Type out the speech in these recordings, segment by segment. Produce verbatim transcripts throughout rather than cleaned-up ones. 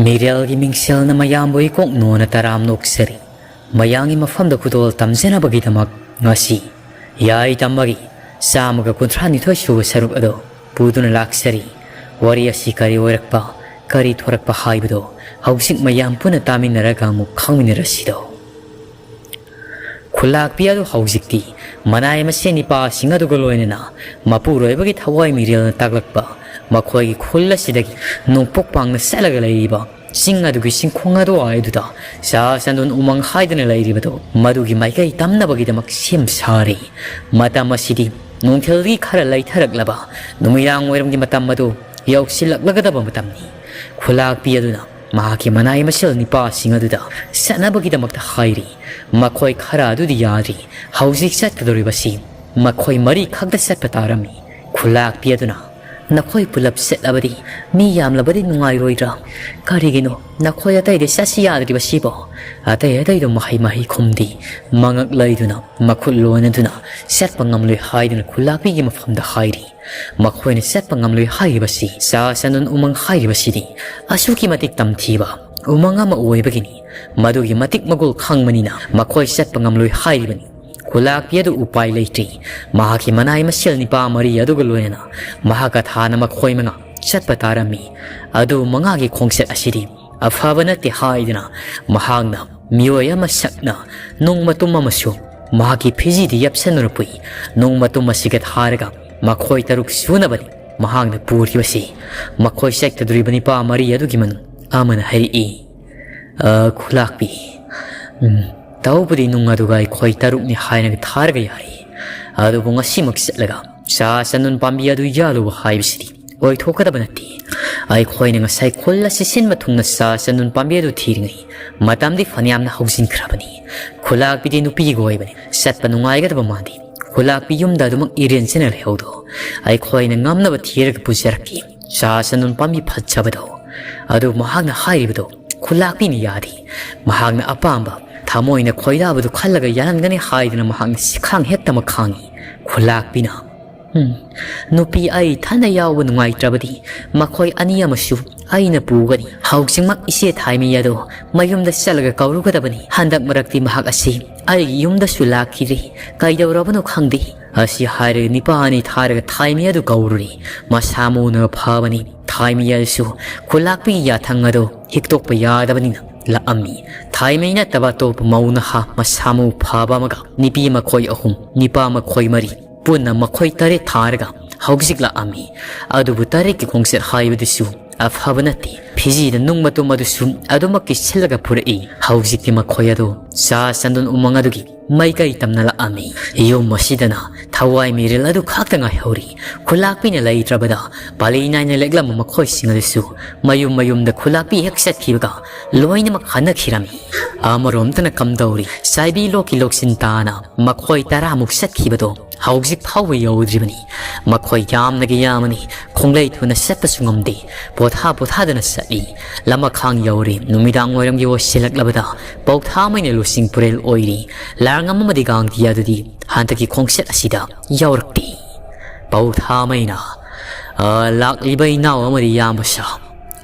ꯃꯤꯔꯦꯜꯒꯤ ꯃꯤꯡꯁꯦꯜꯅ ꯃꯌꯥꯝꯕꯨ ꯏꯀꯣꯛ ꯅꯣꯟꯅ ꯇꯔꯥꯝꯅ ꯑꯣꯛꯆꯔꯤ꯫ ꯃꯌꯥꯝꯒꯤ ꯃꯐꯝꯗ ꯈꯨꯗꯣꯜ ꯇꯝꯖꯅꯕꯒꯤꯗꯃꯛ ꯉꯁꯤ ꯌꯥꯏ ꯇꯝꯕꯒꯤ ꯆꯥꯝꯃꯒ ꯀꯨꯟꯊ꯭ꯔꯥ ꯅꯤꯊꯣꯏ ꯁꯨꯕ ꯁꯔꯨꯛ ꯑꯗꯨ ꯄꯨꯗꯨꯅ ꯂꯥꯛꯆꯔꯤ꯫ ꯋꯥꯔꯤ ꯑꯁꯤ ꯀꯔꯤ ꯑꯣꯏꯔꯛꯄ, ꯀꯔꯤ ꯊꯣꯔꯛꯄ ꯍꯥꯏꯕꯗꯨ ꯍꯧꯖꯤꯛ ꯃꯌꯥꯝ ꯄꯨꯟꯅ ꯇꯥꯃꯤꯟꯅꯔꯒ ꯑꯃꯨꯛ ꯈꯪꯃꯤꯟꯅꯔꯁꯤꯗꯣ꯫ ꯈꯨꯜꯂꯥꯛꯄꯤ ꯑꯗꯨ ꯍꯧꯖꯤꯛꯇꯤ ꯃꯅꯥꯏ ꯃꯁꯤꯟ ꯅꯤꯄꯥꯁꯤꯡ ꯑꯗꯨꯒ ꯂꯣꯏꯅꯅ ꯃꯄꯨꯔꯣꯏꯕꯒꯤ ꯊꯋꯥꯏ ꯃꯤꯔꯦꯜꯅ ꯇꯥꯛꯂꯛꯄ ꯃꯈꯣꯏꯒꯤ ꯈꯨꯜ ꯑꯁꯤꯗꯒꯤ ꯅꯣꯡꯄꯣꯛ ꯄꯥꯡꯅ ꯆꯠꯂꯒ ꯂꯩꯔꯤꯕ ꯆꯤꯡ ꯑꯗꯨꯒꯤ ꯆꯤꯡꯈꯣꯡ ꯑꯗꯨꯋꯥꯏꯗꯨꯗ ꯆꯥ ꯆꯟꯗꯣꯟ ꯎꯃꯪ ꯍꯥꯏꯗꯨꯅ ꯂꯩꯔꯤꯕꯗꯨ ꯃꯗꯨꯒꯤ ꯃꯥꯏꯀꯩ ꯇꯝꯅꯕꯒꯤꯗꯃꯛ ꯁꯦꯝ ꯁꯥꯔꯤ꯫ ꯃꯇꯝ ꯑꯁꯤꯗꯤ ꯅꯨꯡꯊꯤꯜꯒꯤ ꯈꯔ ꯂꯩꯊꯔꯛꯂꯕ ꯅꯨꯃꯤꯗꯥꯡ ꯋꯥꯏꯔꯝꯒꯤ ꯃꯇꯝ ꯑꯗꯨ ꯌꯧꯁꯤꯜꯂꯛꯂꯒꯗꯕ ꯃꯇꯝꯅꯤ꯫ ꯈꯨꯂꯥꯛꯄꯤ ꯑꯗꯨꯅ ꯃꯍꯥꯛꯀꯤ ꯃꯅꯥꯏ ꯃꯁꯤꯜ ꯅꯤꯄꯥꯁꯤꯡ ꯑꯗꯨꯗ ꯆꯠꯅꯕꯒꯤꯗꯃꯛꯇ ꯍꯥꯏꯔꯤ꯫ ꯃꯈꯣꯏ ꯈꯔ ꯑꯗꯨꯗꯤ ꯌꯥꯗ꯭ꯔꯤ꯫ ꯍꯧꯖꯤꯛ ꯆꯠꯀꯗꯧꯔꯤꯕꯁꯤ ꯃꯈꯣꯏ ꯃꯔꯤ ꯈꯛꯇ ꯆꯠꯄ ꯇꯥꯔꯝꯃꯤ꯫ ꯈꯨꯂꯥꯛꯄꯤ ꯑꯗꯨꯅ, "ꯅꯈꯣꯏ ꯄꯨꯂꯞ ꯆꯠꯂꯕꯗꯤ ꯃꯤ ꯌꯥꯝꯂꯕꯗꯤ ꯅꯨꯡꯉꯥꯏꯔꯣꯏꯗ꯭ꯔꯥ? ꯀꯔꯤꯒꯤꯅꯣ ꯅꯈꯣꯏ ꯑꯇꯩꯗꯤ ꯆꯠꯁꯤ ꯌꯥꯗ꯭ꯔꯤꯕꯁꯤꯕꯣ?" ꯑꯇꯩ ꯑꯇꯩꯗꯣ ꯃꯍꯩ ꯃꯍꯩ ꯈꯨꯝꯗꯤ꯫ ꯃꯉꯛ ꯂꯩꯗꯨꯅ ꯃꯈꯨꯠ ꯂꯣꯟꯅꯗꯨꯅ ꯆꯠꯄ ꯉꯝꯂꯣꯏ ꯍꯥꯏꯗꯨꯅ ꯈꯨꯂꯥꯛꯄꯤꯒꯤ ꯃꯐꯝꯗ ꯍꯥꯏꯔꯤ꯫ ꯃꯈꯣꯏꯅ ꯆꯠꯄ ꯉꯝꯂꯣꯏ ꯍꯥꯏꯔꯤꯕꯁꯤ ꯆꯥ ꯆꯟꯗꯣꯟ ꯎꯃꯪ ꯍꯥꯏꯔꯤꯕꯁꯤꯗꯤ ꯑꯁꯨꯛꯀꯤ ꯃꯇꯤꯛ ꯇꯝꯊꯤꯕ ꯎꯃꯪ ꯑꯃ ꯑꯣꯏꯕꯒꯤꯅꯤ꯫ ꯃꯗꯨꯒꯤ ꯃꯇꯤꯛ ꯃꯒꯨꯜ ꯈꯪꯕꯅꯤꯅ ꯃꯈꯣꯏ ꯆꯠꯄ ꯉꯝꯂꯣꯏ ꯍꯥꯏꯔꯤꯕꯅꯤ꯫ ꯈꯨꯂꯥꯛꯄꯤ ꯑꯗꯨ ꯎꯄꯥꯏ ꯂꯩꯇ꯭ꯔꯤ꯫ ꯃꯍꯥꯛꯀꯤ ꯃꯅꯥꯏ ꯃꯁꯦꯜ ꯅꯤꯄꯥ ꯃꯔꯤ ꯑꯗꯨꯒ ꯂꯣꯏꯅꯅ ꯃꯍꯥꯛꯀ ꯊꯥꯅ ꯃꯈꯣꯏ ꯃꯉꯥ ꯆꯠꯄ ꯇꯥꯔꯝꯃꯤ꯫ ꯑꯗꯨ ꯃꯉꯥꯒꯤ ꯈꯣꯡꯆꯠ ꯑꯁꯤꯗꯤ ꯑꯐꯕ ꯅꯠꯇꯦ ꯍꯥꯏꯗꯨꯅ ꯃꯍꯥꯛꯅ ꯃꯤꯑꯣꯏ ꯑꯃ ꯁꯛꯅ ꯅꯨꯡ ꯃꯇꯨꯝ ꯑꯃꯁꯨ ꯃꯍꯥꯛꯀꯤ ꯐꯤꯖꯤꯗ ꯌꯥꯞꯁꯟꯅꯔꯛꯄꯒꯤ ꯅꯨꯡ ꯃꯇꯨꯝ ꯑꯁꯤꯒ ꯊꯥꯔꯒ ꯃꯈꯣꯏ ꯇꯔꯨꯛ ꯁꯨꯅꯕꯅꯤ ꯃꯍꯥꯛꯅ ꯄꯨꯔꯤꯕꯁꯤ꯫ ꯃꯈꯣꯏ ꯆꯠꯀꯗꯧꯔꯤꯕ ꯅꯤꯄꯥ ꯃꯔꯤ ꯑꯗꯨꯒꯤ ꯃꯅꯨꯡ ꯑꯃꯅ ꯍꯥꯏꯔꯛꯏ, "ꯑ, ꯈꯨꯂꯥꯛꯄꯤ, ꯎꯝ, ꯇꯧꯕꯗꯤ ꯅꯨꯡ ꯑꯗꯨꯒ ꯑꯩꯈꯣꯏ ꯇꯔꯨꯛꯅꯤ ꯍꯥꯏꯅ ꯊꯥꯔꯒ ꯌꯥꯔꯦ꯫ ꯑꯗꯨꯕꯨ ꯉꯁꯤꯃꯛ ꯆꯠꯂꯒ ꯆꯥ ꯆꯟꯗꯣꯟ ꯄꯥꯝꯕꯤ ꯑꯗꯨ ꯌꯥꯜꯂꯨꯕ ꯍꯥꯏꯕꯁꯤꯗꯤ ꯑꯣꯏꯊꯣꯛꯀꯗꯕ ꯅꯠꯇꯦ꯫ ꯑꯩꯈꯣꯏꯅ ꯉꯁꯥꯏ ꯈꯨꯜ ꯑꯁꯤ ꯁꯤꯟꯕ ꯊꯨꯡꯅ ꯆꯥ ꯆꯟꯗꯣꯟ ꯄꯥꯝꯕꯤ ꯑꯗꯨ ꯊꯤꯔꯤꯉꯩ ꯃꯇꯝꯗꯤ ꯐꯅꯌꯥꯝꯅ ꯍꯧꯖꯤꯟꯈ꯭ꯔꯕꯅꯤ꯫ ꯈꯨꯂꯥꯛꯄꯤꯗꯤ ꯅꯨꯄꯤꯒꯤ ꯑꯣꯏꯕꯅꯤ, ꯆꯠꯄ ꯅꯨꯡꯉꯥꯏꯒꯗꯕ ꯃꯥꯟꯗꯦ꯫ ꯈꯨꯂꯥꯛꯄꯤ ꯌꯨꯝꯗ ꯑꯗꯨꯃꯛ ꯏꯔꯦꯟ ꯆꯦꯟꯅ ꯂꯩꯍꯧꯗꯣ꯫ ꯑꯩꯈꯣꯏꯅ ꯉꯝꯅꯕ ꯊꯤꯔꯒ ꯄꯨꯖꯔꯛꯀꯦ꯫ ꯆꯥ ꯆꯟꯗꯣꯟ ꯄꯥꯝꯕꯤ ꯐꯖꯕꯗꯣ ꯑꯗꯨ ꯃꯍꯥꯛꯅ ꯍꯥꯏꯔꯤꯕꯗꯣ ꯈꯨꯂꯥꯛꯄꯤꯅ ꯌꯥꯗꯦ꯫ ꯃꯍꯥꯛꯅ ꯑꯄꯥꯝꯕ ꯊꯃꯣꯏꯅ ꯈꯣꯏꯗꯥꯕꯗꯨ ꯈꯜꯂꯒ ꯌꯥꯍꯟꯒꯅꯤ ꯍꯥꯏꯗꯨꯅ ꯃꯍꯥꯛꯅ ꯁꯤꯈꯥꯡ ꯍꯦꯛꯇꯃꯛ ꯈꯥꯡꯉꯤ꯫ ꯈꯨꯂꯥꯛꯄꯤꯅ, "ꯎꯝ, ꯅꯨꯄꯤ ꯑꯩ ꯏꯊꯟꯗ ꯌꯥꯎꯕ ꯅꯨꯡꯉꯥꯏꯇ꯭ꯔꯕꯗꯤ ꯃꯈꯣꯏ ꯑꯅꯤ ꯑꯃꯁꯨ ꯑꯩꯅ ꯄꯨꯒꯅꯤ꯫ ꯍꯧꯖꯤꯛꯃꯛ ꯏꯆꯦ ꯊꯥꯏꯃꯤ ꯑꯗꯨ ꯃꯌꯨꯝꯗ ꯆꯠꯂꯒ ꯀꯧꯔꯨꯒꯗꯕꯅꯤ꯫ ꯍꯟꯗꯛ ꯃꯔꯛꯇꯤ ꯃꯍꯥꯛ ꯑꯁꯤ ꯑꯩꯒꯤ ꯌꯨꯝꯗꯁꯨ ꯂꯥꯛꯈꯤꯗ꯭ꯔꯤ꯫ ꯀꯩꯗꯧꯔꯕꯅꯣ ꯈꯪꯗꯦ꯫" ꯑꯁꯤ ꯍꯥꯏꯔꯒ ꯅꯤꯄꯥ ꯑꯅꯤ ꯊꯥꯔꯒ ꯊꯥꯏꯃꯤ ꯑꯗꯨ ꯀꯧꯔꯨꯔꯤ꯫ ꯃꯁꯥ ꯃꯎꯅ ꯐꯕꯅꯤ꯫ ꯊꯥꯏꯃꯤ ꯑꯗꯨꯁꯨ ꯈꯨꯂꯥꯛꯄꯤꯒꯤ ꯌꯥꯊꯪ ꯑꯗꯨ ꯍꯤꯛꯇꯣꯛꯄ ꯌꯥꯗꯕꯅꯤꯅ ꯂꯥꯛꯑꯝꯃꯤ꯫ ꯊꯥꯏꯃꯩ ꯅꯠꯇꯕ ꯑꯇꯣꯞꯄ ꯃꯧ ꯅꯍꯥ ꯃꯁꯥ ꯃꯎ ꯐꯕ ꯑꯃꯒ ꯅꯨꯄꯤ ꯃꯈꯣꯏ ꯑꯍꯨꯝ, ꯅꯨꯄꯥ ꯃꯈꯣꯏ ꯃꯔꯤ, ꯄꯨꯟꯅ ꯃꯈꯣꯏ ꯇꯔꯦꯠ ꯊꯥꯔꯒ ꯍꯧꯖꯤꯛ ꯂꯥꯛꯑꯝꯃꯤ꯫ ꯑꯗꯨꯕꯨ ꯇꯔꯦꯠꯀꯤ ꯈꯣꯡꯆꯠ ꯍꯥꯏꯕꯗꯨꯁꯨ ꯑꯐꯕ ꯅꯠꯇꯦ꯫ ꯐꯤꯖꯤꯗ ꯅꯨꯡ ꯃꯇꯨꯝ ꯑꯗꯨꯁꯨ ꯑꯗꯨꯃꯛ ꯀꯤꯁꯤꯜꯂꯒ ꯄꯨꯔꯛꯏ꯫ ꯍꯧꯖꯤꯛꯇꯤ ꯃꯈꯣꯏ ꯑꯗꯨ ꯆꯥ ꯆꯟꯗꯣꯟ ꯎꯃꯪ ꯑꯗꯨꯒꯤ ꯃꯥꯏꯀꯩ ꯇꯝꯅ ꯂꯥꯛꯑꯝꯃꯤ꯫ ꯌꯨꯝ ꯑꯁꯤꯗꯅ ꯊꯋꯥꯏ ꯃꯤꯔꯦꯜ ꯑꯗꯨ ꯈꯛꯇ ꯉꯥꯏꯍꯧꯔꯤ꯫ ꯈꯨꯂꯥꯛꯄꯤꯅ ꯂꯩꯇ꯭ꯔꯕꯗ ꯄꯥꯂꯤ ꯅꯥꯏꯅ ꯂꯦꯛꯂꯝꯕ ꯃꯈꯣꯏꯁꯤꯡ ꯑꯗꯨꯁꯨ ꯃꯌꯨꯝ ꯃꯌꯨꯝꯗ ꯈꯨꯂꯥꯛꯄꯤ ꯍꯦꯛ ꯆꯠꯈꯤꯕꯒ ꯂꯣꯏꯅꯃꯛ ꯍꯟꯅꯈꯤꯔꯝꯃꯤ꯫ ꯑꯃꯔꯣꯝꯗꯅ ꯀꯝꯗꯧꯔꯤ, ꯆꯥꯏꯕꯤ ꯂꯣꯛꯀꯤ ꯂꯣꯛꯁꯤꯟ ꯇꯥꯅ ꯃꯈꯣꯏ ꯇꯔꯥꯃꯨꯛ ꯆꯠꯈꯤꯕꯗꯣ ꯍꯧꯖꯤꯛ ꯐꯥꯎꯕ ꯌꯧꯗ꯭ꯔꯤꯕꯅꯤ꯫ ꯃꯈꯣꯏ ꯌꯥꯝꯅꯒꯤ ꯌꯥꯝꯃꯅꯤ, ꯈꯣꯡꯂꯩ ꯊꯨꯅ ꯆꯠꯄꯁꯨ ꯉꯝꯗꯦ, ꯄꯣꯊꯥ ꯄꯣꯊꯥꯗꯅ ꯆꯠꯂꯤ꯫ ꯂꯃꯈꯥꯡ ꯌꯧꯔꯦ꯫ ꯅꯨꯃꯤꯗꯥꯡ ꯋꯥꯏꯔꯝꯒꯤ ꯑꯣꯏꯁꯤꯜꯂꯛꯂꯕꯗ ꯄꯧꯊꯥꯃꯩꯅ ꯂꯨꯆꯤꯡ ꯄꯨꯔꯦꯜ ꯑꯣꯏꯔꯤ꯫ ꯂꯥꯔꯉꯝ ꯑꯃꯗꯤ ꯒꯥꯡꯇꯤ ꯑꯗꯨꯗꯤ ꯍꯟꯗꯛꯀꯤ ꯈꯣꯡꯆꯠ ꯑꯁꯤꯗ ꯌꯥꯎꯔꯛꯇꯦ꯫ ꯄꯧꯊꯥꯃꯩꯅ, "ꯑ, ꯂꯥꯛꯂꯤꯕ ꯏꯅꯥꯎ ꯑꯃꯗꯤ ꯏꯌꯥꯝꯕꯁꯨ,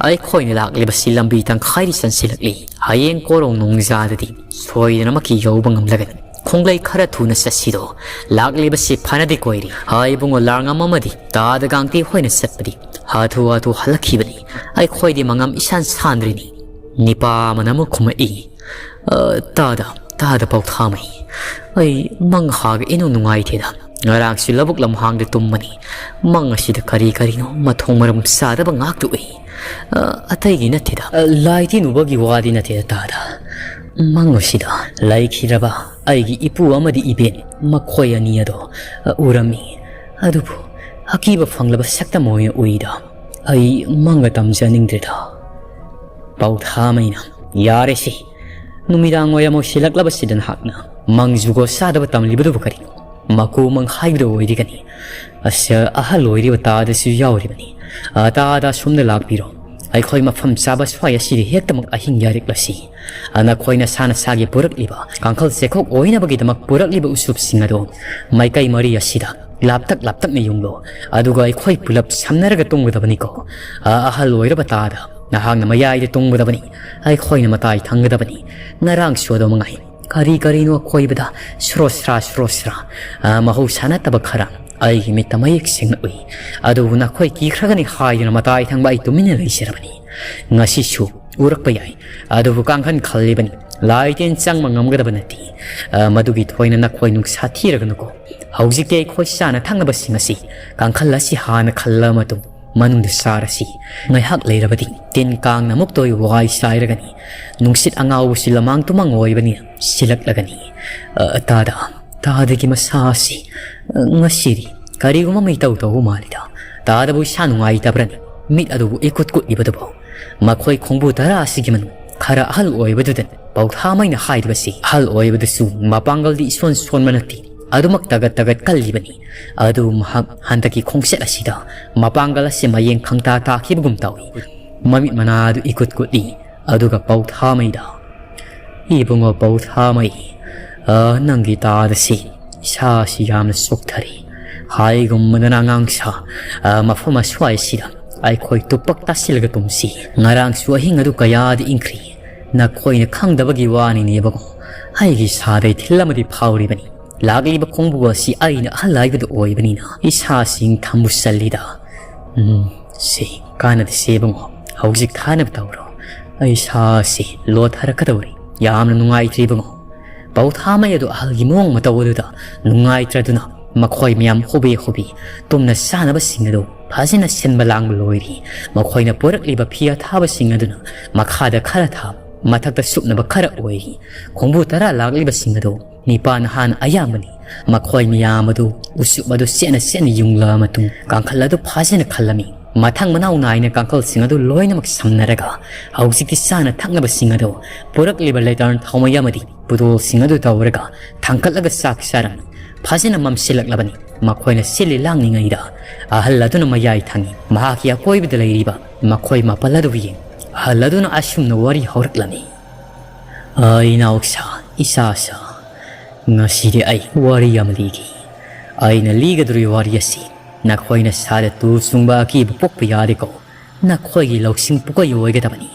ꯑꯩꯈꯣꯏꯅ ꯂꯥꯛꯂꯤꯕꯁꯤ ꯂꯝꯕꯤ ꯇꯪꯈꯥꯏꯗꯤ ꯆꯟꯁꯤꯜꯂꯛꯂꯤ꯫ ꯍꯌꯦꯡ ꯀꯣꯔꯣꯡ ꯅꯣꯡꯖꯥꯗꯗꯤ ꯁꯣꯏꯗꯅꯃꯛꯀꯤ ꯌꯧꯕ ꯉꯝꯂꯒꯅꯤ꯫ ꯈꯣꯡꯂꯩ ꯈꯔ ꯊꯨꯅ ꯆꯠꯁꯤꯗꯣ꯫ ꯂꯥꯛꯂꯤꯕꯁꯤ ꯐꯅꯗꯤ ꯀꯣꯏꯔꯤ꯫ ꯍꯥꯏ ꯏꯕꯨꯡꯉꯣ, ꯂꯥꯔꯉꯝ ꯑꯃꯗꯤ ꯇꯥꯗ ꯒꯥꯡꯇꯤ ꯍꯣꯏꯅ ꯆꯠꯄꯗꯤ ꯍꯥꯊꯨ ꯍꯥꯊꯨ ꯍꯜꯂꯛꯈꯤꯕꯅꯤ꯫ ꯑꯩꯈꯣꯏꯗꯤ ꯃꯉꯝ ꯏꯁꯥꯟ ꯁꯥꯟꯗ꯭ꯔꯤꯅꯤ꯫" ꯅꯤꯄꯥ ꯑꯃꯅ ꯑꯃꯨꯛ ꯈꯨꯝꯃꯛꯏ, "ꯑ, ꯇꯥꯗ, ꯇꯥꯗ ꯄꯧꯊꯥꯃꯩ꯫ ꯑꯩ ꯃꯪ ꯍꯥꯒ ꯏꯅꯨꯡ ꯅꯨꯡꯉꯥꯏꯇꯦꯗ꯫ ꯉꯔꯥꯡꯁꯨ ꯂꯧꯕꯨꯛ ꯂꯝꯍꯥꯡꯗ ꯇꯨꯝꯕꯅꯤ꯫ ꯃꯪ ꯑꯁꯤꯗ ꯀꯔꯤ ꯀꯔꯤꯅꯣ ꯃꯊꯣꯡ ꯃꯔꯝ ꯆꯥꯗꯕ ꯉꯥꯛꯇ ꯎꯏ꯫ ꯑ, ꯑꯇꯩꯒꯤ ꯅꯠꯇꯦꯗ꯫ ꯑ, ꯂꯥꯏ ꯇꯤꯟ ꯎꯕꯒꯤ ꯋꯥꯗꯤ ꯅꯠꯇꯦꯗ ꯇꯥꯗ꯫ ꯃꯪ ꯑꯁꯤꯗ ꯂꯩꯈꯤꯗ꯭ꯔꯕ ꯑꯩꯒꯤ ꯏꯄꯨ ꯑꯃꯗꯤ ꯏꯕꯦꯟ ꯃꯈꯣꯏ ꯑꯅꯤ ꯑꯗꯣ, ꯑ, ꯎꯔꯝꯃꯤ꯫ ꯑꯗꯨꯕꯨ ꯑꯀꯤꯕ ꯐꯪꯂꯕ ꯁꯛꯇꯝ ꯑꯣꯏꯅ ꯎꯏꯗ꯫ ꯑꯩ ꯃꯪꯒ ꯇꯝꯖꯅꯤꯡꯗ꯭ꯔꯦꯗ꯫" ꯄꯧꯊꯥꯃꯩꯅ, "ꯌꯥꯔꯦꯁꯦ꯫ ꯅꯨꯃꯤꯗꯥꯡ ꯋꯥꯏꯔꯝ ꯑꯣꯏꯁꯤꯜꯂꯛꯂꯕꯁꯤꯗ ꯅꯍꯥꯛꯅ ꯃꯪ ꯖꯨꯒꯣꯠ ꯆꯥꯗꯕ ꯇꯝꯂꯤꯕꯗꯨꯕꯨ ꯀꯔꯤꯅꯣ? ꯃꯀꯨ ꯃꯪ ꯍꯥꯏꯕꯗꯨ ꯑꯣꯏꯔꯤꯒꯅꯤ꯫ ꯑꯁ, ꯑꯍꯜ ꯑꯣꯏꯔꯤꯕ ꯇꯥꯗꯁꯨ ꯌꯥꯎꯔꯤꯕꯅꯤ꯫ ꯑ, ꯇꯥꯗ ꯑꯁꯣꯝꯗ ꯂꯥꯛꯄꯤꯔꯣ꯫ ꯑꯩꯈꯣꯏ ꯃꯐꯝ ꯆꯥꯕ ꯁ꯭ꯋꯥꯏ ꯑꯁꯤꯗ ꯍꯦꯛꯇꯃꯛ ꯑꯍꯤꯡ ꯌꯥꯔꯤꯛꯂꯁꯤ꯫ ꯑ, ꯅꯈꯣꯏ ꯅꯁꯥ ꯅꯁꯥꯒꯤ ꯄꯨꯔꯛꯂꯤꯕ ꯀꯥꯡꯈꯜ ꯆꯦꯈꯣꯛ ꯑꯣꯏꯅꯕꯒꯤꯗꯃꯛ ꯄꯨꯔꯛꯂꯤꯕ ꯎꯁꯨꯞꯁꯤꯡ ꯑꯗꯨ ꯃꯥꯏꯀꯩ ꯃꯔꯤ ꯑꯁꯤꯗ ꯂꯥꯞꯇꯛ ꯂꯥꯞꯇꯛꯅ ꯌꯨꯡꯂꯣ, ꯑꯗꯨꯒ ꯑꯩꯈꯣꯏ ꯄꯨꯂꯞ ꯁꯝꯅꯔꯒ ꯇꯨꯝꯒꯗꯕꯅꯤꯀꯣ꯫ ꯑ, ꯑꯍꯜ ꯑꯣꯏꯔꯕ ꯇꯥꯗ, ꯅꯍꯥꯛꯅ ꯃꯌꯥꯏꯗ ꯇꯨꯝꯒꯗꯕꯅꯤ, ꯑꯩꯈꯣꯏꯅ ꯃꯇꯥꯏ ꯊꯪꯒꯗꯕꯅꯤ꯫ ꯉꯔꯥꯡꯁꯨ ꯑꯗꯨ ꯃꯉꯥꯏ꯫ ꯀꯔꯤ ꯀꯔꯤꯅꯣ ꯑꯀꯣꯏꯕꯗ ꯁ꯭ꯔꯣꯁ꯭ꯔꯥ ꯁ꯭ꯔꯣꯁ꯭ꯔꯥ, ꯑ, ꯃꯍꯧꯁꯥ ꯅꯠꯇꯕ ꯈꯔ ꯑꯩꯒꯤ ꯃꯤꯠꯇ ꯃꯌꯦꯛ ꯁꯦꯡꯅ ꯎꯏ꯫ ꯑꯗꯨꯕꯨ ꯅꯈꯣꯏ ꯀꯤꯈ꯭ꯔꯒꯅꯤ ꯍꯥꯏꯗꯨꯅ ꯃꯇꯥꯏ ꯊꯪꯕ ꯑꯩ ꯇꯨꯃꯤꯟꯅ ꯂꯩꯖꯔꯕꯅꯤ꯫ ꯉꯁꯤꯁꯨ ꯎꯔꯛꯄ ꯌꯥꯏ, ꯑꯗꯨꯕꯨ ꯀꯥꯡꯈꯟ ꯈꯜꯂꯤꯕꯅꯤ꯫ ꯂꯥꯏ ꯇꯤꯟ ꯆꯪꯕ ꯉꯝꯒꯗꯕ ꯅꯠꯇꯦ꯫ ꯑ, ꯃꯗꯨꯒꯤ ꯊꯣꯏꯅ ꯅꯈꯣꯏ ꯅꯨꯡꯁꯥ ꯊꯤꯔꯒꯅꯨꯀꯣ꯫ ꯍꯧꯖꯤꯛꯇꯤ ꯑꯩꯈꯣꯏ ꯆꯥꯅ ꯊꯛꯅꯕꯁꯤꯡ ꯑꯁꯤ ꯀꯥꯡꯈꯜ ꯑꯁꯤ ꯍꯥꯟꯅ ꯈꯜꯂ ꯃꯇꯨꯡ ꯃꯅꯨꯡꯗ ꯆꯥꯔꯁꯤ꯫ ꯉꯥꯏꯍꯥꯛ ꯂꯩꯔꯕꯗꯤ ꯇꯤꯟ ꯀꯥꯡꯅ ꯑꯃꯨꯛꯇ ꯑꯩꯕꯨ ꯋꯥꯏ ꯆꯥꯏꯔꯒꯅꯤ꯫ ꯅꯨꯡꯁꯤꯠ ꯑꯉꯥꯎꯕꯁꯤ ꯂꯃꯥꯡ ꯇꯨꯃꯥꯡ ꯑꯣꯏꯕꯅꯤꯅ ꯁꯤꯜꯂꯛꯂꯒꯅꯤ꯫ ꯑ, ꯇꯥꯗ, ꯇꯥꯗꯒꯤ ꯃꯁꯥ ꯑꯁꯤ, ꯑ, ꯉꯁꯤꯗꯤ ꯀꯔꯤꯒꯨꯝꯕ ꯑꯃ ꯏꯇꯧ ꯇꯧꯕ ꯃꯥꯜꯂꯤꯗ꯫ ꯇꯥꯗꯕꯨ ꯏꯁꯥ ꯅꯨꯡꯉꯥꯏꯇꯕ꯭ꯔꯅꯤ? ꯃꯤꯠ ꯑꯗꯨꯕꯨ ꯏꯀꯨꯠ ꯀꯨꯠꯂꯤꯕꯗꯨꯕꯨ꯫ ꯃꯈꯣꯏ ꯈꯣꯡꯕꯨ ꯇꯔꯥ ꯑꯁꯤꯒꯤ ꯃꯅꯨꯡ ꯈꯔ ꯑꯍꯜ ꯑꯣꯏꯕꯗꯨꯗꯅꯤ ꯄꯧꯊꯥꯃꯩꯅ ꯍꯥꯏꯔꯤꯕꯁꯤ꯫ ꯑꯍꯜ ꯑꯣꯏꯕꯗꯨꯁꯨ ꯃꯄꯥꯡꯒꯜꯗꯤ ꯏꯁꯣꯟ ꯁꯣꯟꯕ ꯅꯠꯇꯦ꯫ ꯑꯗꯨꯃꯛ ꯇꯒꯠ ꯇꯒꯠ ꯀꯜꯂꯤꯕꯅꯤ꯫ ꯑꯗꯨ ꯃꯍꯥꯛ ꯍꯟꯗꯛꯀꯤ ꯈꯣꯡꯆꯠ ꯑꯁꯤꯗ ꯃꯄꯥꯡꯒꯜ ꯑꯁꯤ ꯃꯌꯦꯡ ꯈꯪꯇꯥ ꯇꯥꯈꯤꯕꯒꯨꯝ ꯇꯧꯏ꯫ ꯃꯃꯤꯠ ꯃꯅꯥ ꯑꯗꯨ ꯏꯀꯨꯠ ꯀꯨꯠꯂꯤ꯫ ꯑꯗꯨꯒ ꯄꯧꯊꯥꯃꯩꯗ, "ꯏꯕꯨꯡꯉꯣ ꯄꯧꯊꯥꯃꯩ, ꯑ, ꯅꯪꯒꯤ ꯇꯥꯗꯁꯤ ꯏꯁꯥꯁꯤ ꯌꯥꯝꯅ ꯁꯣꯛꯊꯔꯤ꯫ ꯍꯥꯏꯒꯨꯝꯕꯗꯅ ꯑꯉꯥꯡꯁꯥ, ꯑ, ꯃꯐꯝ ꯑꯁ꯭ꯋꯥꯏꯁꯤꯗ ꯑꯩꯈꯣꯏ ꯇꯨꯞꯄꯛ ꯇꯥꯁꯤꯜꯂꯒ ꯇꯨꯝꯁꯤ꯫ ꯉꯔꯥꯡꯁꯨ ꯑꯍꯤꯡ ꯑꯗꯨ ꯀꯌꯥꯗꯤ ꯏꯪꯈ꯭ꯔꯤ꯫ ꯅꯈꯣꯏꯅ ꯈꯪꯗꯕꯒꯤ ꯋꯥꯅꯤꯅꯦ ꯏꯕꯨꯡꯉꯣ꯫ ꯑꯩꯒꯤ ꯏꯁꯥꯗ ꯏꯊꯤꯜ ꯑꯃꯗꯤ ꯐꯥꯎꯔꯤꯕꯅꯤ꯫ ꯂꯥꯛꯂꯤꯕ ꯈꯣꯡꯕꯨ ꯑꯁꯤ ꯑꯩꯅ ꯑꯍꯜ ꯍꯥꯏꯕꯗꯨ ꯑꯣꯏꯕꯅꯤꯅ ꯏꯁꯥꯁꯤ ꯏꯪꯊꯝꯕꯨ ꯆꯜꯂꯤꯗ꯫ ꯎꯝ, ꯁꯤ ꯀꯥꯟꯅꯗꯦꯁꯦ ꯏꯕꯨꯡꯉꯣ, ꯍꯧꯖꯤꯛ ꯊꯥꯅꯕ ꯇꯧꯔꯣ꯫ ꯑꯩ ꯏꯁꯥꯁꯤ ꯂꯣꯊꯔꯛꯀꯗꯧꯔꯤ꯫ ꯌꯥꯝꯅ ꯅꯨꯡꯉꯥꯏꯇ꯭ꯔꯦ ꯏꯕꯨꯡꯉꯣ꯫" ꯄꯧꯊꯥꯃꯩ ꯑꯗꯨ ꯑꯍꯜꯒꯤ ꯃꯑꯣꯡ ꯃꯇꯧ ꯑꯗꯨꯗ ꯅꯨꯡꯉꯥꯏꯇ꯭ꯔꯗꯨꯅ ꯃꯈꯣꯏ ꯃꯌꯥꯝ ꯍꯣꯕꯦ ꯍꯣꯕꯦ ꯇꯨꯝꯅ ꯆꯥꯅꯕꯁꯤꯡ ꯑꯗꯨ ꯐꯖꯅ ꯁꯤꯟꯕ ꯂꯥꯡꯕ ꯂꯣꯏꯔꯤ꯫ ꯃꯈꯣꯏꯅ ꯄꯨꯔꯛꯂꯤꯕ ꯐꯤ ꯑꯊꯥꯕꯁꯤꯡ ꯑꯗꯨꯅ ꯃꯈꯥꯗ ꯈꯔ ꯊꯥꯕ, ꯃꯊꯛꯇ ꯁꯨꯞꯅꯕ ꯈꯔ ꯑꯣꯏꯔꯤ꯫ ꯈꯣꯡꯕꯨ ꯇꯔꯥ ꯂꯥꯛꯂꯤꯕꯁꯤꯡ ꯑꯗꯨ ꯅꯤꯄꯥ ꯅꯍꯥꯅ ꯑꯌꯥꯝꯕꯅꯤ꯫ ꯃꯈꯣꯏ ꯃꯌꯥꯝ ꯑꯗꯨ ꯎꯆꯨꯞ ꯑꯗꯨ ꯁꯦꯠꯅ ꯁꯦꯠꯅ ꯌꯨꯡꯂ ꯃꯇꯨꯡ ꯀꯥꯡꯈꯜ ꯑꯗꯨ ꯐꯖꯅ ꯈꯜꯂꯝꯃꯤ꯫ ꯃꯊꯪ ꯃꯅꯥꯎ ꯅꯥꯏꯅ ꯀꯥꯡꯈꯜꯁꯤꯡ ꯑꯗꯨ ꯂꯣꯏꯅꯃꯛ ꯁꯝꯅꯔꯒ ꯍꯧꯖꯤꯛꯇꯤ ꯆꯥꯅ ꯊꯛꯅꯕꯁꯤꯡ ꯑꯗꯨ ꯄꯨꯔꯛꯂꯤꯕ ꯂꯦꯇꯔꯟ ꯊꯥꯎꯃꯩ ꯑꯃꯗꯤ ꯄꯨꯗꯣꯜꯁꯤꯡ ꯑꯗꯨ ꯇꯧꯔꯒ ꯊꯥꯡꯀꯠꯂꯒ ꯆꯥꯛ ꯆꯥꯔꯝꯃꯤ꯫ ꯐꯖꯅ ꯃꯝꯁꯤꯜꯂꯛꯂꯕꯅꯤ꯫ ꯃꯈꯣꯏꯅ ꯁꯤꯜꯂꯤ ꯂꯥꯡꯂꯤꯉꯩꯗ ꯑꯍꯜ ꯑꯗꯨꯅ ꯃꯌꯥꯏ ꯊꯪꯉꯤ꯫ ꯃꯍꯥꯛꯀꯤ ꯑꯀꯣꯏꯕꯗ ꯂꯩꯔꯤꯕ ꯃꯈꯣꯏ ꯃꯥꯄꯜ ꯑꯗꯨꯕꯨ ꯌꯦꯡ ꯑꯍꯜ ꯑꯗꯨꯅ ꯑꯁꯨꯝꯅ ꯋꯥꯔꯤ ꯍꯧꯔꯛꯂꯝꯃꯤ꯫ "ꯑ, ꯏꯅꯥꯎꯁꯥ, ꯏꯆꯥꯁꯥ, ꯉꯁꯤꯗꯤ ꯑꯩ ꯋꯥꯔꯤ ꯑꯃ ꯂꯤꯒꯦ꯫ ꯑꯩꯅ ꯂꯤꯒꯗꯧꯔꯤꯕ ꯋꯥꯔꯤ ꯑꯁꯤ ꯅꯈꯣꯏꯅ ꯁꯥꯗ ꯇꯨ ꯆꯨꯡꯕ ꯑꯀꯤꯕ ꯄꯣꯛꯄ ꯌꯥꯗꯦꯀꯣ꯫ ꯅꯈꯣꯏꯒꯤ ꯂꯧꯁꯤꯡ ꯄꯨꯀꯣꯏ ꯑꯣꯏꯒꯗꯕꯅꯤ꯫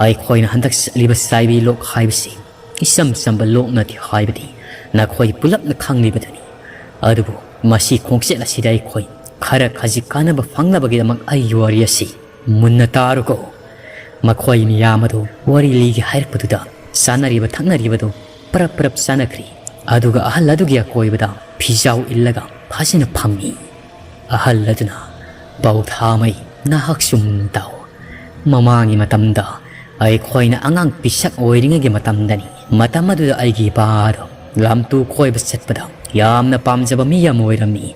ꯑꯩꯈꯣꯏꯅ ꯍꯟꯗꯛ ꯆꯠꯂꯤꯕ ꯆꯥꯏꯕꯤ ꯂꯣꯛ ꯍꯥꯏꯕꯁꯤ ꯏꯆꯝ ꯆꯝꯕ ꯂꯣꯛ ꯅꯠꯇꯦ ꯍꯥꯏꯕꯗꯤ ꯅꯈꯣꯏ ꯄꯨꯂꯞꯅ ꯈꯪꯂꯤꯕꯗꯨꯅꯤ꯫ ꯑꯗꯨꯕꯨ ꯃꯁꯤ ꯈꯣꯡꯆꯠ ꯑꯁꯤꯗ ꯑꯩꯈꯣꯏ ꯈꯔ ꯈꯖꯤꯛ ꯀꯥꯟꯅꯕ ꯐꯪꯅꯕꯒꯤꯗꯃꯛ ꯑꯩꯒꯤ ꯋꯥꯔꯤ ꯑꯁꯤ ꯃꯨꯟꯅ ꯇꯥꯔꯨꯀꯣ꯫ ꯃꯈꯣꯏ ꯃꯤꯌꯥꯝ ꯑꯗꯨ ꯋꯥꯔꯤ ꯂꯤꯒꯦ ꯍꯥꯏꯔꯛꯄꯗꯨꯗ ꯆꯥꯅꯔꯤꯕ ꯊꯛꯅꯔꯤꯕꯗꯨ ꯄꯔꯞ ꯄꯔꯞ ꯆꯥꯅꯈ꯭ꯔꯤ꯫ ꯑꯗꯨꯒ ꯑꯍꯜ ꯑꯗꯨꯒꯤ ꯑꯀꯣꯏꯕꯗ ꯐꯤꯖꯥꯎ ꯏꯜꯂꯒ ꯐꯖꯅ ꯐꯝꯃꯤ꯫ ꯑꯍꯜ ꯑꯗꯨꯅ, "ꯄꯥꯎꯊꯥꯃꯩ, ꯅꯍꯥꯛꯁꯨ ꯃꯨꯟꯅ ꯇꯥꯎ꯫ ꯃꯃꯥꯡꯒꯤ ꯃꯇꯝꯗ ꯑꯩꯈꯣꯏꯅ ꯑꯉꯥꯡ ꯄꯤꯁꯛ ꯑꯣꯏꯔꯤꯉꯩꯒꯤ ꯃꯇꯝꯗꯅꯤ꯫ ꯃꯇꯝ ꯑꯗꯨꯗ ꯑꯩꯒꯤ ꯏꯄꯥ ꯑꯗꯨ ꯂꯝꯇꯨ ꯀꯣꯏꯕ ꯆꯠꯄꯗ ꯌꯥꯝꯅ ꯄꯥꯝꯖꯕ ꯃꯤ ꯑꯃ ꯑꯣꯏꯔꯝꯃꯤ꯫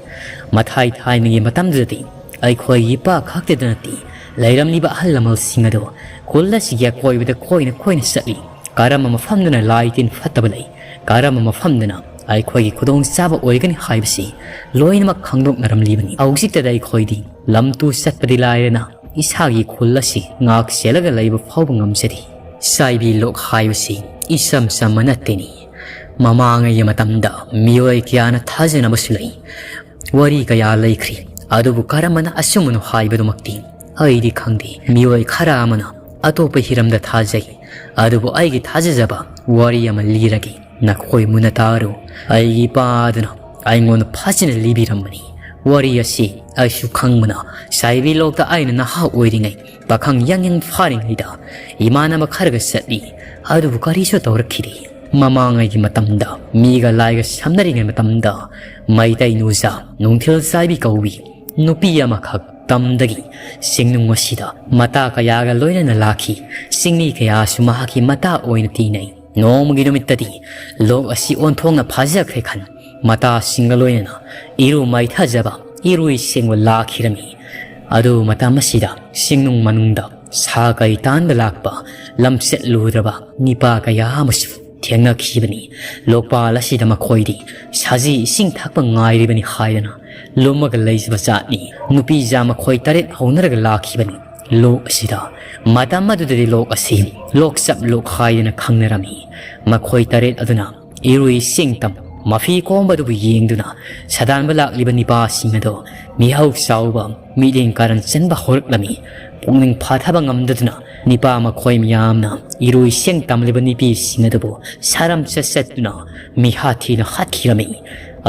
ꯃꯊꯥꯏ ꯊꯥꯏꯅꯒꯤ ꯃꯇꯝꯗꯨꯗꯗꯤ ꯑꯩꯈꯣꯏꯒꯤ ꯏꯄꯥ ꯈꯛꯇꯗ ꯅꯠꯇꯦ, ꯂꯩꯔꯝꯂꯤꯕ ꯑꯍꯜ ꯂꯃꯟꯁꯤꯡ ꯑꯗꯨ ꯈꯨꯜ ꯑꯁꯤꯒꯤ ꯑꯀꯣꯏꯕꯗ ꯀꯣꯏꯅ ꯀꯣꯏꯅ ꯆꯠꯂꯤ꯫ ꯀꯔꯝꯕ ꯃꯐꯝꯗꯅ ꯂꯥꯏ ꯇꯤꯟ ꯐꯠꯇꯕ ꯂꯩ, ꯀꯔꯝꯕ ꯃꯐꯝꯗꯅ ꯑꯩꯈꯣꯏꯒꯤ ꯈꯨꯗꯣꯡꯆꯥꯕ ꯑꯣꯏꯒꯅꯤ ꯍꯥꯏꯕꯁꯤ ꯂꯣꯏꯅꯃꯛ ꯈꯪꯗꯣꯛꯅꯔꯝꯂꯤꯕꯅꯤ꯫ ꯍꯧꯖꯤꯛꯇꯗ ꯑꯩꯈꯣꯏꯗꯤ ꯂꯝꯇꯨ ꯆꯠꯄꯗꯤ ꯂꯥꯏꯔꯅ ꯏꯁꯥꯒꯤ ꯈꯨꯜ ꯑꯁꯤ ꯉꯥꯛ ꯁꯦꯜꯂꯒ ꯂꯩꯕ ꯐꯥꯎꯕ ꯉꯝꯖꯗꯦ꯫ ꯆꯥꯏꯕꯤ ꯂꯣꯛ ꯍꯥꯏꯕꯁꯤ ꯏꯆꯝ ꯆꯝꯕ ꯅꯠꯇꯦꯅꯤ꯫ ꯃꯃꯥꯡꯉꯩꯒꯤ ꯃꯇꯝꯗ ꯃꯤꯑꯣꯏ ꯀꯌꯥꯅ ꯊꯥꯖꯅꯕꯁꯨ ꯂꯩ꯫ ꯋꯥꯔꯤ ꯀꯌꯥ ꯂꯩꯈ꯭ꯔꯤ꯫ ꯑꯗꯨꯕꯨ ꯀꯔꯝꯕꯅ ꯑꯆꯨꯝꯕꯅꯣ ꯍꯥꯏꯕꯗꯨꯃꯛꯇꯤ ꯑꯩꯗꯤ ꯈꯪꯗꯦ꯫ ꯃꯤꯑꯣꯏ ꯈꯔ ꯑꯃꯅ ꯑꯇꯣꯞꯄ ꯍꯤꯔꯝꯗ ꯊꯥꯖꯩ꯫ ꯑꯗꯨꯕꯨ ꯑꯩꯒꯤ ꯊꯥꯖꯖꯕ ꯋꯥꯔꯤ ꯑꯃ ꯂꯤꯔꯒꯦ꯫ ꯅꯈꯣꯏ ꯃꯨꯟꯅ ꯇꯥꯔꯨ꯫ ꯑꯩꯒꯤ ꯏꯄꯥꯗꯨꯅ ꯑꯩꯉꯣꯟꯗ ꯐꯖꯅ ꯂꯤꯕꯤꯔꯝꯕꯅꯤ꯫ ꯋꯥꯔꯤ ꯑꯁꯤ ꯑꯩꯁꯨ ꯈꯪꯕꯅ, ꯆꯥꯏꯕꯤ ꯂꯣꯛꯇ ꯑꯩꯅ ꯅꯍꯥ ꯑꯣꯏꯔꯤꯉꯩ, ꯄꯥꯈꯪ ꯌꯥꯡ ꯌꯥꯡ ꯐꯥꯔꯤꯉꯩꯗ ꯏꯃꯥꯟꯅꯕ ꯈꯔꯒ ꯆꯠꯂꯤ꯫ ꯑꯗꯨꯕꯨ ꯀꯔꯤꯁꯨ ꯇꯧꯔꯛꯈꯤꯗꯦ꯫ ꯃꯃꯥꯡꯉꯩꯒꯤ ꯃꯇꯝꯗ ꯃꯤꯒ ꯂꯥꯏꯒ ꯁꯝꯅꯔꯤꯉꯩ ꯃꯇꯝꯗ ꯃꯩꯇꯩ ꯅꯨꯖꯥ ꯅꯨꯡꯊꯤꯜ ꯆꯥꯏꯕꯤ ꯀꯧꯕꯤ ꯅꯨꯄꯤ ꯑꯃꯈꯛ ꯇꯝꯗꯒꯤ ꯆꯤꯡꯅꯨꯡ ꯑꯁꯤꯗ ꯃꯇꯥ ꯀꯌꯥꯒ ꯂꯣꯏꯅꯅ ꯂꯥꯛꯈꯤ꯫ ꯆꯤꯡꯃꯤ ꯀꯌꯥꯁꯨ ꯃꯍꯥꯛꯀꯤ ꯃꯇꯥ ꯑꯣꯏꯅ ꯇꯤꯟꯅꯩ꯫ ꯅꯣꯡꯃꯒꯤ ꯅꯨꯃꯤꯠꯇꯗꯤ ꯂꯣꯛ ꯑꯁꯤ ꯑꯣꯟꯊꯣꯛꯅ ꯐꯥꯖꯈ꯭ꯔꯦ ꯈꯟ ꯃꯇꯥꯁꯤꯡꯒ ꯂꯣꯏꯅꯅ ꯏꯔꯨ ꯃꯥꯏꯊꯖꯕ, ꯏꯔꯨ ꯏꯁꯤꯡꯕ ꯂꯥꯛꯈꯤꯔꯝꯃꯤ꯫ ꯑꯗꯨ ꯃꯇꯝ ꯑꯁꯤꯗ ꯆꯤꯡꯅꯨꯡ ꯃꯅꯨꯡꯗ ꯁꯥ ꯀꯩ ꯇꯥꯟꯕ ꯂꯥꯛꯄ ꯂꯝꯆꯠꯂꯨꯗ꯭ꯔꯕ ꯅꯤꯄꯥ ꯀꯌꯥ ꯑꯃꯁꯨ ꯊꯦꯡꯅꯈꯤꯕꯅꯤ꯫ ꯂꯣꯛꯄꯥꯜ ꯑꯁꯤꯗ ꯃꯈꯣꯏꯗꯤ ꯁꯥꯖꯤ ꯏꯁꯤꯡ ꯊꯛꯄ ꯉꯥꯏꯔꯤꯕꯅꯤ ꯍꯥꯏꯗꯅ ꯂꯨꯝꯃꯒ ꯂꯩꯖꯕ ꯖꯥꯠꯅꯤ꯫ ꯅꯨꯄꯤ ꯖꯥ ꯃꯈꯣꯏ ꯇꯔꯦꯠ ꯍꯧꯅꯔꯒ ꯂꯥꯛꯈꯤꯕꯅꯤ꯫ ꯂꯣꯛ ꯑꯁꯤꯗ ꯃꯇꯝ ꯑꯗꯨꯗꯗꯤ ꯂꯣꯛ ꯑꯁꯤ ꯂꯣꯛꯆꯞ ꯂꯣꯛ ꯍꯥꯏꯗꯅ ꯈꯪꯅꯔꯝꯃꯤ꯫ ꯃꯈꯣꯏ ꯇꯔꯦꯠ ꯑꯗꯨꯅ ꯏꯔꯨꯏ ꯁꯤꯡꯇꯝ ꯃꯐꯤ ꯀꯣꯝꯕꯗꯨꯕꯨ ꯌꯦꯡꯗꯨꯅ ꯁꯥꯗꯥꯟꯕ ꯂꯥꯛꯂꯤꯕ ꯅꯤꯄꯥꯁꯤꯡ ꯑꯗꯣ ꯃꯤꯍꯧ ꯆꯥꯎꯕ, ꯃꯤꯠꯌꯦꯡ ꯀꯥꯔꯟ ꯆꯟꯕ ꯍꯧꯔꯛꯂꯝꯃꯤ꯫ ꯄꯨꯛꯅꯤꯡ ꯐꯥꯊꯕ ꯉꯝꯗꯗꯨꯅ ꯅꯤꯄꯥ ꯃꯈꯣꯏ ꯃꯌꯥꯝꯅ ꯏꯔꯣꯏ ꯁꯦꯡ ꯇꯝꯂꯤꯕ ꯅꯤꯄꯤꯁꯤꯡ ꯑꯗꯨꯕꯨ ꯁꯥꯔꯝ ꯆꯠ ꯆꯠꯇꯨꯅ ꯃꯤꯍꯥꯠ ꯊꯤꯅ ꯍꯥꯠꯈꯤꯔꯝꯃꯤ꯫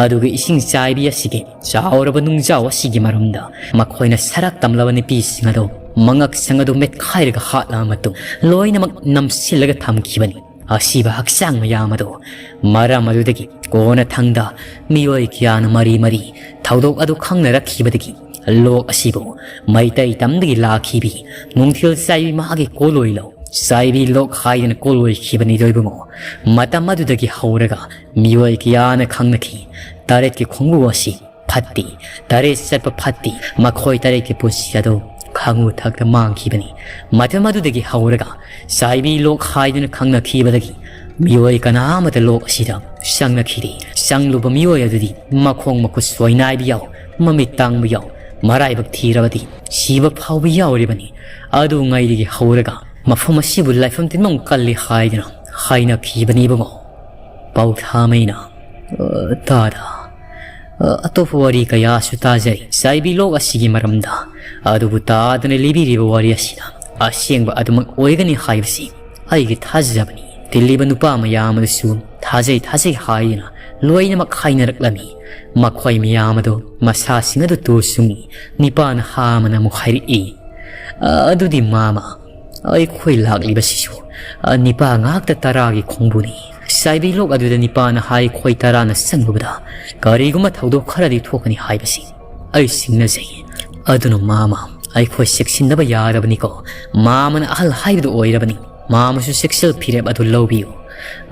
ꯑꯗꯨꯒ ꯏꯁꯤꯡ ꯆꯥꯏꯕꯤ ꯑꯁꯤꯒꯤ ꯆꯥꯎꯔꯕ ꯅꯨꯡꯖꯥꯎ ꯑꯁꯤꯒꯤ ꯃꯔꯨꯝꯗ ꯃꯈꯣꯏꯅ ꯁꯔꯥꯛ ꯇꯝꯂꯕ ꯅꯤꯄꯤꯁꯤꯡ ꯑꯗꯨ ꯃꯉꯛꯁꯪ ꯑꯗꯨ ꯃꯦꯠꯈꯥꯏꯔꯒ ꯍꯥꯠꯂꯕ ꯃꯇꯨꯡ ꯂꯣꯏꯅꯃꯛ ꯅꯝꯁꯤꯜꯂꯒ ꯊꯝꯈꯤꯕꯅꯤ꯫ ꯑꯁꯤꯕ ꯍꯛꯆꯥꯡ ꯃꯌꯥꯝ ꯑꯗꯨ ꯃꯔꯝ ꯑꯗꯨꯗꯒꯤ ꯀꯣꯟꯅꯊꯪꯗ ꯃꯤꯑꯣꯏ ꯀꯌꯥꯅ ꯃꯔꯤ ꯃꯔꯤ ꯊꯧꯗꯣꯛ ꯑꯗꯨ ꯈꯪꯅꯔꯛꯈꯤꯕꯗꯒꯤ ꯂꯣꯛ ꯑꯁꯤꯕꯨ ꯃꯩꯇꯩ ꯇꯝꯗꯒꯤ ꯂꯥꯛꯈꯤꯕꯤ ꯅꯨꯡꯊꯤꯜ ꯆꯥꯏꯕꯤ ꯃꯥꯒꯤ ꯀꯣꯂꯣꯏ ꯂꯧ ꯆꯥꯏꯕꯤ ꯂꯣꯛ ꯍꯥꯏꯗꯨꯅ ꯀꯣꯂꯣꯏꯈꯤꯕꯅꯤꯗꯣ ꯏꯕꯨꯡꯉꯣ꯫ ꯃꯇꯝ ꯑꯗꯨꯗꯒꯤ ꯍꯧꯔꯒ ꯃꯤꯑꯣꯏ ꯀꯌꯥꯅ ꯈꯪꯅꯈꯤ꯫ ꯇꯔꯦꯠꯀꯤ ꯈꯣꯡꯕꯨ ꯑꯁꯤ ꯐꯠꯇꯦ, ꯇꯔꯦꯠ ꯆꯠꯄ ꯐꯠꯇꯦ, ꯃꯈꯣꯏ ꯇꯔꯦꯠꯀꯤ ꯄꯨꯟꯁꯤ ꯑꯗꯨ ꯈꯥꯉꯨ ꯊꯛꯇ ꯃꯥꯡꯈꯤꯕꯅꯤ꯫ ꯃꯇꯝ ꯑꯗꯨꯗꯒꯤ ꯍꯧꯔꯒ ꯆꯥꯏꯕꯤ ꯂꯣꯛ ꯍꯥꯏꯗꯨꯅ ꯈꯪꯅꯈꯤꯕꯗꯒꯤ ꯃꯤꯑꯣꯏ ꯀꯅꯥ ꯑꯃꯠꯇ ꯂꯣꯛ ꯑꯁꯤꯗ ꯆꯪꯅꯈꯤꯗꯦ꯫ ꯆꯪꯂꯨꯕ ꯃꯤꯑꯣꯏ ꯑꯗꯨꯗꯤ ꯃꯈꯣꯡ ꯃꯈꯨꯠ ꯁꯣꯏꯅꯥꯏꯕ ꯌꯥꯎ, ꯃꯃꯤꯠ ꯇꯥꯡꯕ ꯌꯥꯎ, ꯃꯔꯥꯏꯕꯛ ꯊꯤꯔꯕꯗꯤ ꯁꯤꯕ ꯐꯥꯎꯕ ꯌꯥꯎꯔꯤꯕꯅꯤ꯫ ꯑꯗꯨꯉꯩꯗꯒꯤ ꯍꯧꯔꯒ ꯃꯐꯝ ꯑꯁꯤꯕꯨ ꯂꯥꯏꯐꯝ ꯇꯤꯟꯐꯝ ꯀꯜꯂꯤ ꯍꯥꯏꯗꯨꯅ ꯍꯥꯏꯅꯈꯤꯕꯅꯤ ꯏꯕꯨꯡꯉꯣ꯫ ꯄꯥꯎꯊꯥꯃꯩꯅ, "ꯑ, ꯇꯥꯗ, ꯑ, ꯑꯇꯣꯞꯄ ꯋꯥꯔꯤ ꯀꯌꯥꯁꯨ ꯇꯥꯖꯩ ꯆꯥꯏꯕꯤ ꯂꯣꯛ ꯑꯁꯤꯒꯤ ꯃꯔꯝꯗ, ꯑꯗꯨꯕꯨ ꯇꯥꯗꯅ ꯂꯤꯕꯤꯔꯤꯕ ꯋꯥꯔꯤ ꯑꯁꯤꯅ ꯑꯁꯦꯡꯕ ꯑꯗꯨꯃꯛ ꯑꯣꯏꯒꯅꯤ ꯍꯥꯏꯕꯁꯤ ꯑꯩꯒꯤ ꯊꯥꯖꯕꯅꯤ꯫ ꯇꯤꯜꯂꯤꯕ ꯅꯨꯄꯥ ꯃꯌꯥꯝ ꯑꯗꯨꯁꯨ ꯊꯥꯖꯩ ꯊꯥꯖꯩ ꯍꯥꯏꯗꯨꯅ ꯂꯣꯏꯅꯃꯛ ꯍꯥꯏꯅꯔꯛꯂꯝꯃꯤ꯫ ꯃꯈꯣꯏ ꯃꯌꯥꯝ ꯑꯗꯨ ꯃꯁꯥꯁꯤꯡ ꯑꯗꯨ ꯇꯨ ꯆꯨꯡꯉꯤ꯫ ꯅꯤꯄꯥꯅ ꯍꯥ ꯑꯃꯅ ꯑꯃꯨꯛ ꯍꯥꯏꯔꯛꯏ, "ꯑ, ꯑꯗꯨꯗꯤ ꯃꯥꯃ, ꯑꯩꯈꯣꯏ ꯂꯥꯛꯂꯤꯕꯁꯤꯁꯨ, ꯑ, ꯅꯤꯄꯥ ꯉꯥꯛꯇ ꯇꯔꯥꯒꯤ ꯈꯣꯡꯕꯨꯅꯤ꯫ ꯆꯥꯏꯕꯤ ꯂꯣꯛ ꯑꯗꯨꯗ ꯅꯤꯄꯥꯅ ꯍꯥꯏ ꯈꯣꯏ ꯇꯔꯥꯅ ꯆꯪꯂꯨꯕꯗ ꯀꯔꯤꯒꯨꯝꯕ ꯊꯧꯗꯣꯛ ꯈꯔꯗꯤ ꯊꯣꯛꯀꯅꯤ ꯍꯥꯏꯕꯁꯤ ꯑꯩ ꯆꯤꯡꯅꯖꯩ꯫ ꯑꯗꯨꯅ ꯃꯥꯃ, ꯑꯩꯈꯣꯏ ꯆꯦꯛꯁꯤꯟꯗꯕ ꯌꯥꯗꯕꯅꯤꯀꯣ꯫ ꯃꯥꯃꯅ ꯑꯍꯜ ꯍꯥꯏꯕꯗꯨ ꯑꯣꯏꯔꯕꯅꯤ꯫ ꯃꯥꯃꯁꯨ ꯆꯦꯛꯁꯤꯜ ꯐꯤꯔꯦꯞ ꯑꯗꯨ ꯂꯧꯕꯤꯌꯨ꯫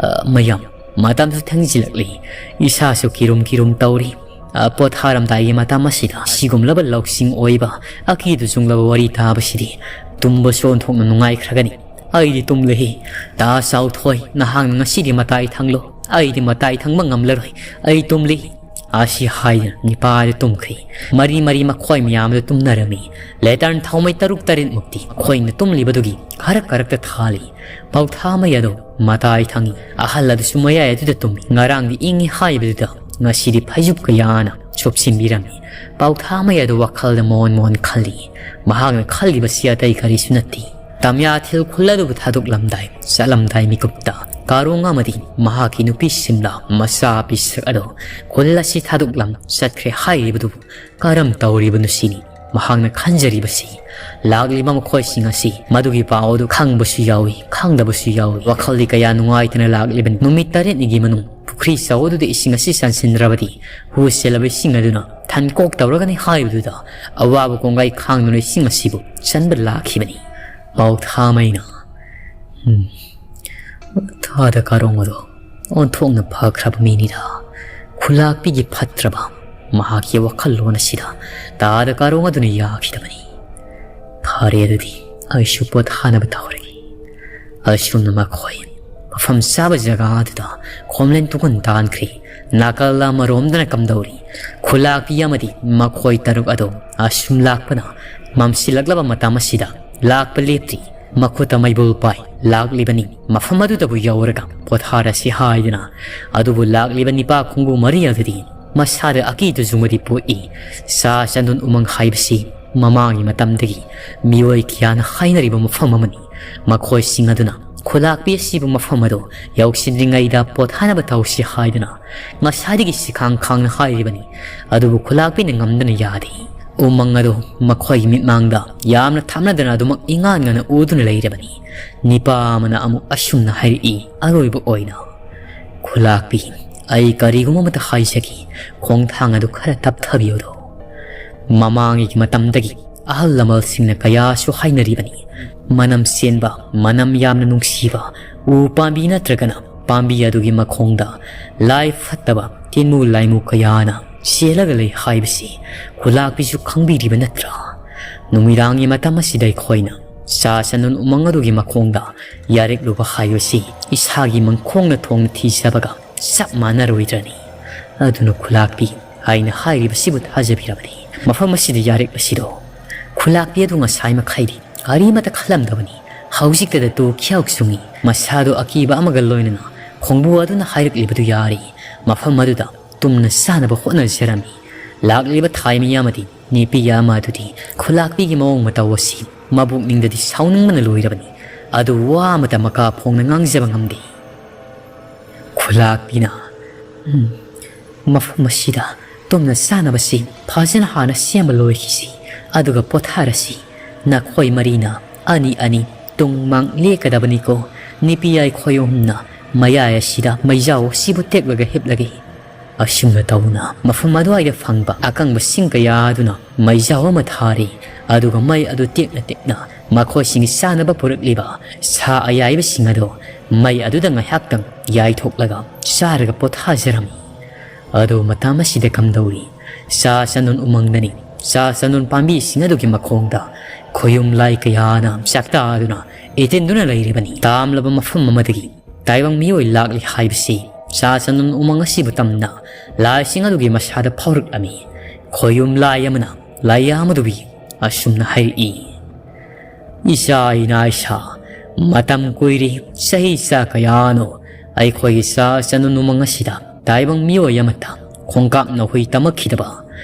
ꯑ, ꯃꯌꯥꯝ, ꯃꯇꯝꯁꯨ ꯊꯦꯡꯖꯤꯜꯂꯛꯂꯤ꯫ ꯏꯁꯥꯁꯨ ꯀꯤꯔꯨꯝ ꯀꯤꯔꯨꯝ ꯇꯧꯔꯤ꯫ ꯑ, ꯄꯣꯊꯥꯔꯝꯗꯥꯏꯒꯤ ꯃꯇꯝ ꯑꯁꯤꯗ ꯁꯤꯒꯨꯝꯂꯕ ꯂꯧꯁꯤꯡ ꯑꯣꯏꯕ, ꯑꯀꯤꯗꯨ ꯆꯨꯡꯂꯕ ꯋꯥꯔꯤ ꯇꯥꯕꯁꯤꯗꯤ ꯇꯨꯝꯕꯁꯨ ꯑꯣꯟꯊꯣꯛꯅ ꯅꯨꯡꯉꯥꯏꯈ꯭ꯔꯒꯅꯤ꯫ ꯑꯩꯗꯤ ꯇꯨꯝꯂꯦ꯫ ꯇꯥ ꯆꯥꯎꯊꯣꯏ, ꯅꯍꯥꯛꯅ ꯉꯁꯤꯗꯤ ꯃꯇꯥꯏ ꯊꯪꯂꯣ꯫ ꯑꯩꯗꯤ ꯃꯇꯥꯏ ꯊꯪꯕ ꯉꯝꯂꯔꯣꯏ꯫ ꯑꯩ ꯇꯨꯝꯂꯤ꯫ ꯑꯁꯤ ꯍꯥꯏꯗꯨꯅ ꯅꯤꯄꯥꯗꯨ ꯇꯨꯝꯈ꯭ꯔꯦ꯫ ꯃꯔꯤ ꯃꯔꯤ ꯃꯈꯣꯏ ꯃꯌꯥꯝꯗꯨ ꯇꯨꯝꯅꯔꯝꯃꯤ꯫ ꯂꯦꯇꯔꯟ ꯊꯥꯎꯃꯩ ꯇꯔꯨꯛ ꯇꯔꯦꯠꯃꯨꯛꯇꯤ ꯃꯈꯣꯏꯅ ꯇꯨꯝꯂꯤꯕꯗꯨꯒꯤ ꯈꯔ ꯀꯔꯛꯇ ꯊꯥꯜꯂꯤ꯫ ꯄꯥꯎꯊꯥꯃꯩ ꯑꯗꯨ ꯃꯇꯥꯏ ꯊꯪꯉꯤ꯫ ꯑꯍꯜ ꯑꯗꯨꯁꯨ ꯃꯌꯥꯏ ꯑꯗꯨꯗ ꯇꯨꯝꯃꯤ꯫ ꯉꯔꯥꯡꯗꯤ ꯏꯪꯉꯤ ꯍꯥꯏꯕꯗꯨꯗ ꯉꯁꯤꯗꯤ ꯐꯩꯖꯨꯞ ꯀꯌꯥꯅ ꯁꯨꯞꯆꯤꯟꯕꯤꯔꯝꯃꯤ꯫ ꯄꯥꯎꯊꯥꯃꯩ ꯑꯗꯨ ꯋꯥꯈꯜꯗ ꯃꯣꯟ ꯃꯣꯟ ꯈꯜꯂꯤ꯫ ꯃꯍꯥꯛꯅ ꯈꯜꯂꯤꯕꯁꯤ ꯑꯇꯩ ꯀꯔꯤꯁꯨ ꯅꯠꯇꯦ꯫ ꯇꯝꯌꯥꯊꯤꯜ ꯈꯨꯜ ꯑꯗꯨꯕꯨ ꯊꯥꯗꯣꯛꯂꯝꯗꯥꯏ, ꯆꯠꯂꯝꯗꯥꯏ ꯃꯤꯀꯨꯞꯇ ꯀꯥꯔꯣꯡ ꯑꯃꯗꯤ ꯃꯍꯥꯛꯀꯤ ꯅꯨꯄꯤ ꯁꯤꯝꯂꯥ ꯃꯆꯥ ꯄꯤꯁꯛ ꯑꯗꯨ ꯈꯨꯜ ꯑꯁꯤ ꯊꯥꯗꯣꯛꯂꯝ ꯆꯠꯈ꯭ꯔꯦ ꯍꯥꯏꯔꯤꯕꯗꯨꯕꯨ ꯀꯔꯝ ꯇꯧꯔꯤꯕꯅꯣ ꯁꯤꯅꯤ ꯃꯍꯥꯛꯅ ꯈꯟꯖꯔꯤꯕꯁꯤ꯫ ꯂꯥꯛꯂꯤꯕ ꯃꯈꯣꯏꯁꯤꯡ ꯑꯁꯤ ꯃꯗꯨꯒꯤ ꯄꯥꯎ ꯑꯗꯨ ꯈꯪꯕꯁꯨ ꯌꯥꯎꯏ, ꯈꯪꯗꯕꯁꯨ ꯌꯥꯎꯏ꯫ ꯋꯥꯈꯜꯗꯤ ꯀꯌꯥ ꯅꯨꯡꯉꯥꯏꯇꯅ ꯂꯥꯛꯂꯤꯕꯅꯤ꯫ ꯅꯨꯃꯤꯠ ꯇꯔꯦꯠꯅꯤꯒꯤ ꯃꯅꯨꯡ ꯄꯨꯈ꯭ꯔꯤ ꯆꯥꯎ ꯑꯗꯨꯗ ꯏꯁꯤꯡ ꯑꯁꯤ ꯆꯟꯁꯤꯟꯗ꯭ꯔꯕꯗꯤ ꯍꯨ ꯆꯦꯜꯂꯕ ꯏꯁꯤꯡ ꯑꯗꯨꯅ ꯊꯟꯀꯣꯛ ꯇꯧꯔꯒꯅꯤ ꯍꯥꯏꯕꯗꯨꯗ ꯑꯋꯥꯕ ꯀꯣꯡꯒꯥꯏ ꯈꯥꯡꯗꯨꯅ ꯏꯁꯤꯡ ꯑꯁꯤꯕꯨ ꯆꯟꯕ ꯂꯥꯛꯈꯤꯕꯅꯤ꯫ ꯄꯥꯎꯊꯥꯃꯩꯅ, "ꯎꯝ, ꯊꯥꯗ ꯀꯥꯔꯣꯡ ꯑꯗꯣ ꯑꯣꯟꯊꯣꯛꯅ ꯐꯈ꯭ꯔꯕ ꯃꯤꯅꯤꯗ꯫ ꯈꯨꯂꯥꯛꯄꯤꯒꯤ ꯐꯠꯇ꯭ꯔꯕ ꯃꯍꯥꯛꯀꯤ ꯋꯥꯈꯜꯂꯣꯟ ꯑꯁꯤꯗ ꯇꯥꯗ ꯀꯥꯔꯣꯡ ꯑꯗꯨꯅ ꯌꯥꯈꯤꯗꯕꯅꯤ꯫ ꯐꯔꯦ, ꯑꯗꯨꯗꯤ ꯑꯩꯁꯨ ꯄꯣꯊꯥꯅꯕ ꯇꯧꯔꯒꯦ꯫" ꯑꯁꯨꯝꯅ ꯃꯈꯣꯏ ꯃꯐꯝ ꯆꯥꯕ ꯖꯒꯥ ꯑꯗꯨꯗ ꯈꯣꯝꯂꯦꯟ ꯇꯨꯀꯟ ꯇꯥꯟꯈ꯭ꯔꯦ꯫ ꯅꯥꯀꯜ ꯑꯃꯔꯣꯝꯗꯅ ꯀꯝꯗꯧꯔꯤ? ꯈꯨꯂꯥꯛꯄꯤ ꯑꯃꯗꯤ ꯃꯈꯣꯏ ꯇꯔꯨꯛ ꯑꯗꯨ ꯑꯁꯨꯝ ꯂꯥꯛꯄꯅ ꯃꯝꯁꯤꯜꯂꯛꯂꯕ ꯃꯇꯝ ꯑꯁꯤꯗ ꯂꯥꯛꯄ ꯂꯦꯞꯇ꯭ꯔꯤ꯫ ꯃꯈꯨꯠꯇ ꯃꯩꯕꯨꯜ ꯄꯥꯏ ꯂꯥꯛꯂꯤꯕꯅꯤ꯫ ꯃꯐꯝ ꯑꯗꯨꯗꯕꯨ ꯌꯧꯔꯒ ꯄꯣꯊꯥꯔꯁꯤ ꯍꯥꯏꯗꯨꯅ꯫ ꯑꯗꯨꯕꯨ ꯂꯥꯛꯂꯤꯕ ꯅꯤꯄꯥ ꯈꯣꯡꯕꯨ ꯃꯔꯤ ꯑꯗꯨꯗꯤ ꯃꯁꯥꯗ ꯑꯀꯤꯗꯨꯖꯨꯃꯗꯤ ꯄꯣꯛꯏ꯫ ꯁꯥ ꯆꯟꯗꯣꯟ ꯎꯃꯪ ꯍꯥꯏꯕꯁꯤ ꯃꯃꯥꯡꯒꯤ ꯃꯇꯝꯗꯒꯤ ꯃꯤꯑꯣꯏ ꯀꯌꯥꯅ ꯍꯥꯏꯅꯔꯤꯕ ꯃꯐꯝ ꯑꯃꯅꯤ꯫ ꯃꯈꯣꯏꯁꯤꯡ ꯑꯗꯨꯅ ꯈꯨꯂꯥꯛꯄꯤ ꯑꯁꯤꯕꯨ ꯃꯐꯝ ꯑꯗꯨ ꯌꯧꯁꯤꯟꯗ꯭ꯔꯤꯉꯩꯗ ꯄꯣꯊꯥꯅꯕ ꯇꯧꯁꯤ ꯍꯥꯏꯗꯨꯅ ꯉꯁꯥꯏꯗꯒꯤ ꯁꯤꯈꯥꯡ ꯈꯥꯡꯅ ꯍꯥꯏꯔꯤꯕꯅꯤ꯫ ꯑꯗꯨꯕꯨ ꯈꯨꯂꯥꯛꯄꯤꯅ ꯉꯝꯗꯅ ꯌꯥꯗꯦ꯫ ꯎꯃꯪ ꯑꯗꯨ ꯃꯈꯣꯏꯒꯤ ꯃꯤꯠꯃꯥꯡꯗ ꯌꯥꯝꯅ ꯊꯥꯞꯅꯗꯅ ꯑꯗꯨꯃꯛ ꯏꯉꯥꯟ ꯉꯥꯟꯅ ꯎꯗꯨꯅ ꯂꯩꯔꯕꯅꯤ꯫ ꯅꯤꯄꯥ ꯑꯃꯅ ꯑꯃꯨꯛ ꯑꯁꯨꯝꯅ ꯍꯥꯏꯔꯛꯏ, ꯑꯔꯣꯏꯕ ꯑꯣꯏꯅ, "ꯈꯨꯂꯥꯛꯄꯤ, ꯑꯩ ꯀꯔꯤꯒꯨꯝꯕ ꯑꯃꯇ ꯍꯥꯏꯖꯒꯦ, ꯈꯣꯡꯊꯥꯡ ꯑꯗꯨ ꯈꯔ ꯇꯞꯊꯕꯤꯌꯨꯗꯣ꯫" ꯃꯃꯥꯡꯒꯤ ꯃꯇꯝꯗꯒꯤ ꯑꯍꯜ ꯂꯃꯟꯁꯤꯡꯅ ꯀꯌꯥꯁꯨ ꯍꯥꯏꯅꯔꯤꯕꯅꯤ, ꯃꯅꯝ ꯆꯦꯟꯕ, ꯃꯅꯝ ꯌꯥꯝꯅ ꯅꯨꯡꯁꯤꯕ ꯎ ꯄꯥꯝꯕꯤ ꯅꯠꯇ꯭ꯔꯒꯅ ꯄꯥꯝꯕꯤ ꯑꯗꯨꯒꯤ ꯃꯈꯣꯡꯗ ꯂꯥꯏ ꯐꯠꯇꯕ ꯇꯤꯟꯃꯨ ꯂꯥꯏꯃꯨ ꯀꯌꯥꯅ ꯆꯦꯜꯂꯒ ꯂꯩ ꯍꯥꯏꯕꯁꯤ ꯈꯨꯂꯥꯛꯄꯤꯁꯨ ꯈꯪꯕꯤꯔꯤꯕ ꯅꯠꯇ꯭ꯔꯥ? ꯅꯨꯃꯤꯗꯥꯡꯒꯤ ꯃꯇꯝ ꯑꯁꯤꯗ ꯑꯩꯈꯣꯏꯅ ꯁꯥ ꯁꯟꯗꯨꯟ ꯎꯃꯪ ꯑꯗꯨꯒꯤ ꯃꯈꯣꯡꯗ ꯌꯥꯔꯦꯛꯂꯨꯕ ꯍꯥꯏꯕꯁꯤ ꯏꯁꯥꯒꯤ ꯃꯪꯈꯣꯡꯅ ꯊꯣꯡꯅ ꯊꯤꯖꯕꯒ ꯆꯞ ꯃꯥꯟꯅꯔꯣꯏꯗ꯭ꯔꯅꯤ? ꯑꯗꯨꯅ ꯈꯨꯂꯥꯛꯄꯤ, ꯑꯩꯅ ꯍꯥꯏꯔꯤꯕꯁꯤꯕꯨ ꯊꯥꯖꯕꯤꯔꯕꯗꯤ ꯃꯐꯝ ꯑꯁꯤꯗ ꯌꯥꯔꯛꯂꯁꯤꯗꯣ꯫ ꯈꯨꯂꯥꯛꯄꯤ ꯑꯗꯨ ꯉꯁꯥꯏ ꯃꯈꯩꯗꯤ ꯀꯔꯤꯃꯇ ꯈꯜꯂꯝꯗꯕꯅꯤ꯫ ꯍꯧꯖꯤꯛꯇꯗ ꯇꯨ ꯈ꯭ꯌꯥꯎ ꯆꯨꯡꯏ꯫ ꯃꯁꯥꯗꯨ ꯑꯀꯤꯕ ꯑꯃꯒ ꯂꯣꯏꯅꯅ ꯈꯣꯡꯕꯨ ꯑꯗꯨꯅ ꯍꯥꯏꯔꯛꯂꯤꯕꯗꯨ ꯌꯥꯔꯤ꯫ ꯃꯐꯝ ꯑꯗꯨꯗ ꯇꯨꯝꯅ ꯆꯥꯅꯕ ꯍꯣꯠꯅꯖꯔꯝꯃꯤ꯫ ꯂꯥꯛꯂꯤꯕ ꯊꯥꯏ ꯃꯤꯌꯥꯝ ꯑꯗꯤ ꯅꯨꯄꯤ ꯑꯃ ꯑꯗꯨꯗꯤ ꯈꯨꯂꯥꯛꯄꯤꯒꯤ ꯃꯑꯣꯡ ꯃꯇꯧ ꯑꯁꯤ ꯃꯕꯨꯛꯅꯤꯡꯗꯗꯤ ꯁꯥꯎꯅꯤꯡꯕꯅ ꯂꯣꯏꯔꯕꯅꯤ꯫ ꯑꯗꯨ ꯋꯥ ꯑꯃꯇ ꯃꯀꯥ ꯐꯣꯡꯅ ꯉꯥꯡꯖꯕ ꯉꯝꯗꯦ꯫ ꯈꯨꯂꯥꯛꯄꯤꯅ, "ꯎꯝ, ꯃꯐꯝ ꯑꯁꯤꯗ ꯇꯨꯝꯅ ꯆꯥꯅꯕꯁꯤ ꯐꯖꯅ ꯍꯥꯟꯅ ꯁꯦꯝꯕ ꯂꯣꯏꯈꯤꯁꯤ, ꯑꯗꯨꯒ ꯄꯣꯊꯥꯔꯁꯤ꯫ ꯅꯈꯣꯏ ꯃꯔꯤꯅ ꯑꯅꯤ ꯑꯅꯤ ꯇꯨꯡ ꯃꯥꯡ ꯂꯦꯛꯀꯗꯕꯅꯤꯀꯣ꯫ ꯅꯨꯄꯤ ꯑꯩꯈꯣꯏ ꯑꯍꯨꯝꯅ ꯃꯌꯥꯏ ꯑꯁꯤꯗ ꯃꯩꯖꯥꯎ ꯑꯁꯤꯕꯨ ꯇꯦꯛꯂꯒ ꯍꯤꯞꯂꯒꯦ꯫" ꯑꯁꯨꯝꯅ ꯇꯧꯅ ꯃꯐꯝ ꯑꯗꯨꯋꯥꯏꯗ ꯐꯪꯕ ꯑꯀꯪꯕ ꯁꯤꯡ ꯀꯌꯥ ꯑꯗꯨꯅ ꯃꯩꯖꯥꯎ ꯑꯃ ꯊꯥꯔꯤ꯫ ꯑꯗꯨꯒ ꯃꯩ ꯑꯗꯨ ꯇꯦꯛꯅ ꯇꯦꯛꯅ ꯃꯈꯣꯏꯁꯤꯡꯒꯤ ꯆꯥꯅꯕ ꯄꯨꯔꯛꯂꯤꯕ ꯁꯥ ꯑꯌꯥꯏꯕꯁꯤꯡ ꯑꯗꯨ ꯃꯩ ꯑꯗꯨꯗ ꯉꯥꯏꯍꯥꯛꯇꯪ ꯌꯥꯏꯊꯣꯛꯂꯒ ꯆꯥꯔꯒ ꯄꯣꯊꯥꯖꯔꯝꯃꯤ꯫ ꯑꯗꯨ ꯃꯇꯝ ꯑꯁꯤꯗ ꯀꯝꯗꯧꯔꯤ? ꯁꯥ ꯆꯅꯨꯟ ꯎꯃꯪꯗꯅꯤ꯫ ꯁꯥ ꯆꯅꯨꯟ ꯄꯥꯝꯕꯤꯁꯤꯡ ꯑꯗꯨꯒꯤ ꯃꯈꯣꯡꯗ ꯈꯣꯌꯨꯝ ꯂꯥꯏ ꯀꯌꯥꯅ ꯆꯥꯛꯇꯥꯗꯨꯅ ꯏꯇꯤꯟꯗꯨꯅ ꯂꯩꯔꯤꯕꯅꯤ꯫ ꯇꯥꯝꯂꯕ ꯃꯐꯝ ꯑꯃꯗꯒꯤ ꯇꯥꯏꯕꯪ ꯃꯤꯑꯣꯏ ꯂꯥꯛꯂꯤ ꯍꯥꯏꯕꯁꯤ ꯁꯥ ꯆꯅꯨꯟ ꯎꯃꯪ ꯑꯁꯤꯕꯨ ꯇꯝꯅ ꯂꯥꯏꯁꯤꯡ ꯑꯗꯨꯒꯤ ꯃꯁꯥꯗ ꯐꯥꯎꯔꯛꯂꯝꯃꯤ꯫ ꯈꯣꯌꯨꯝ ꯂꯥꯏ ꯑꯃꯅ ꯂꯥꯏꯌꯥꯝ ꯑꯗꯨꯒꯤ ꯑꯁꯨꯝꯅ ꯍꯥꯏꯔꯛꯏ, "ꯏꯆꯥ ꯏꯅꯥꯏꯁꯥ, ꯃꯇꯝ ꯀꯨꯏꯔꯦ, ꯆꯍꯤ ꯆꯥ ꯀꯌꯥꯅꯣ ꯑꯩꯈꯣꯏꯒꯤ ꯁꯥ ꯆꯅꯨꯟ ꯎꯃꯪ ꯑꯁꯤꯗ ꯇꯥꯏꯕꯪ ꯃꯤꯑꯣꯏ ꯑꯃꯠꯇ ꯈꯣꯡꯀꯥꯞ ꯅꯥꯍꯨꯏ ꯇꯝꯃꯛꯈꯤꯗꯕ꯫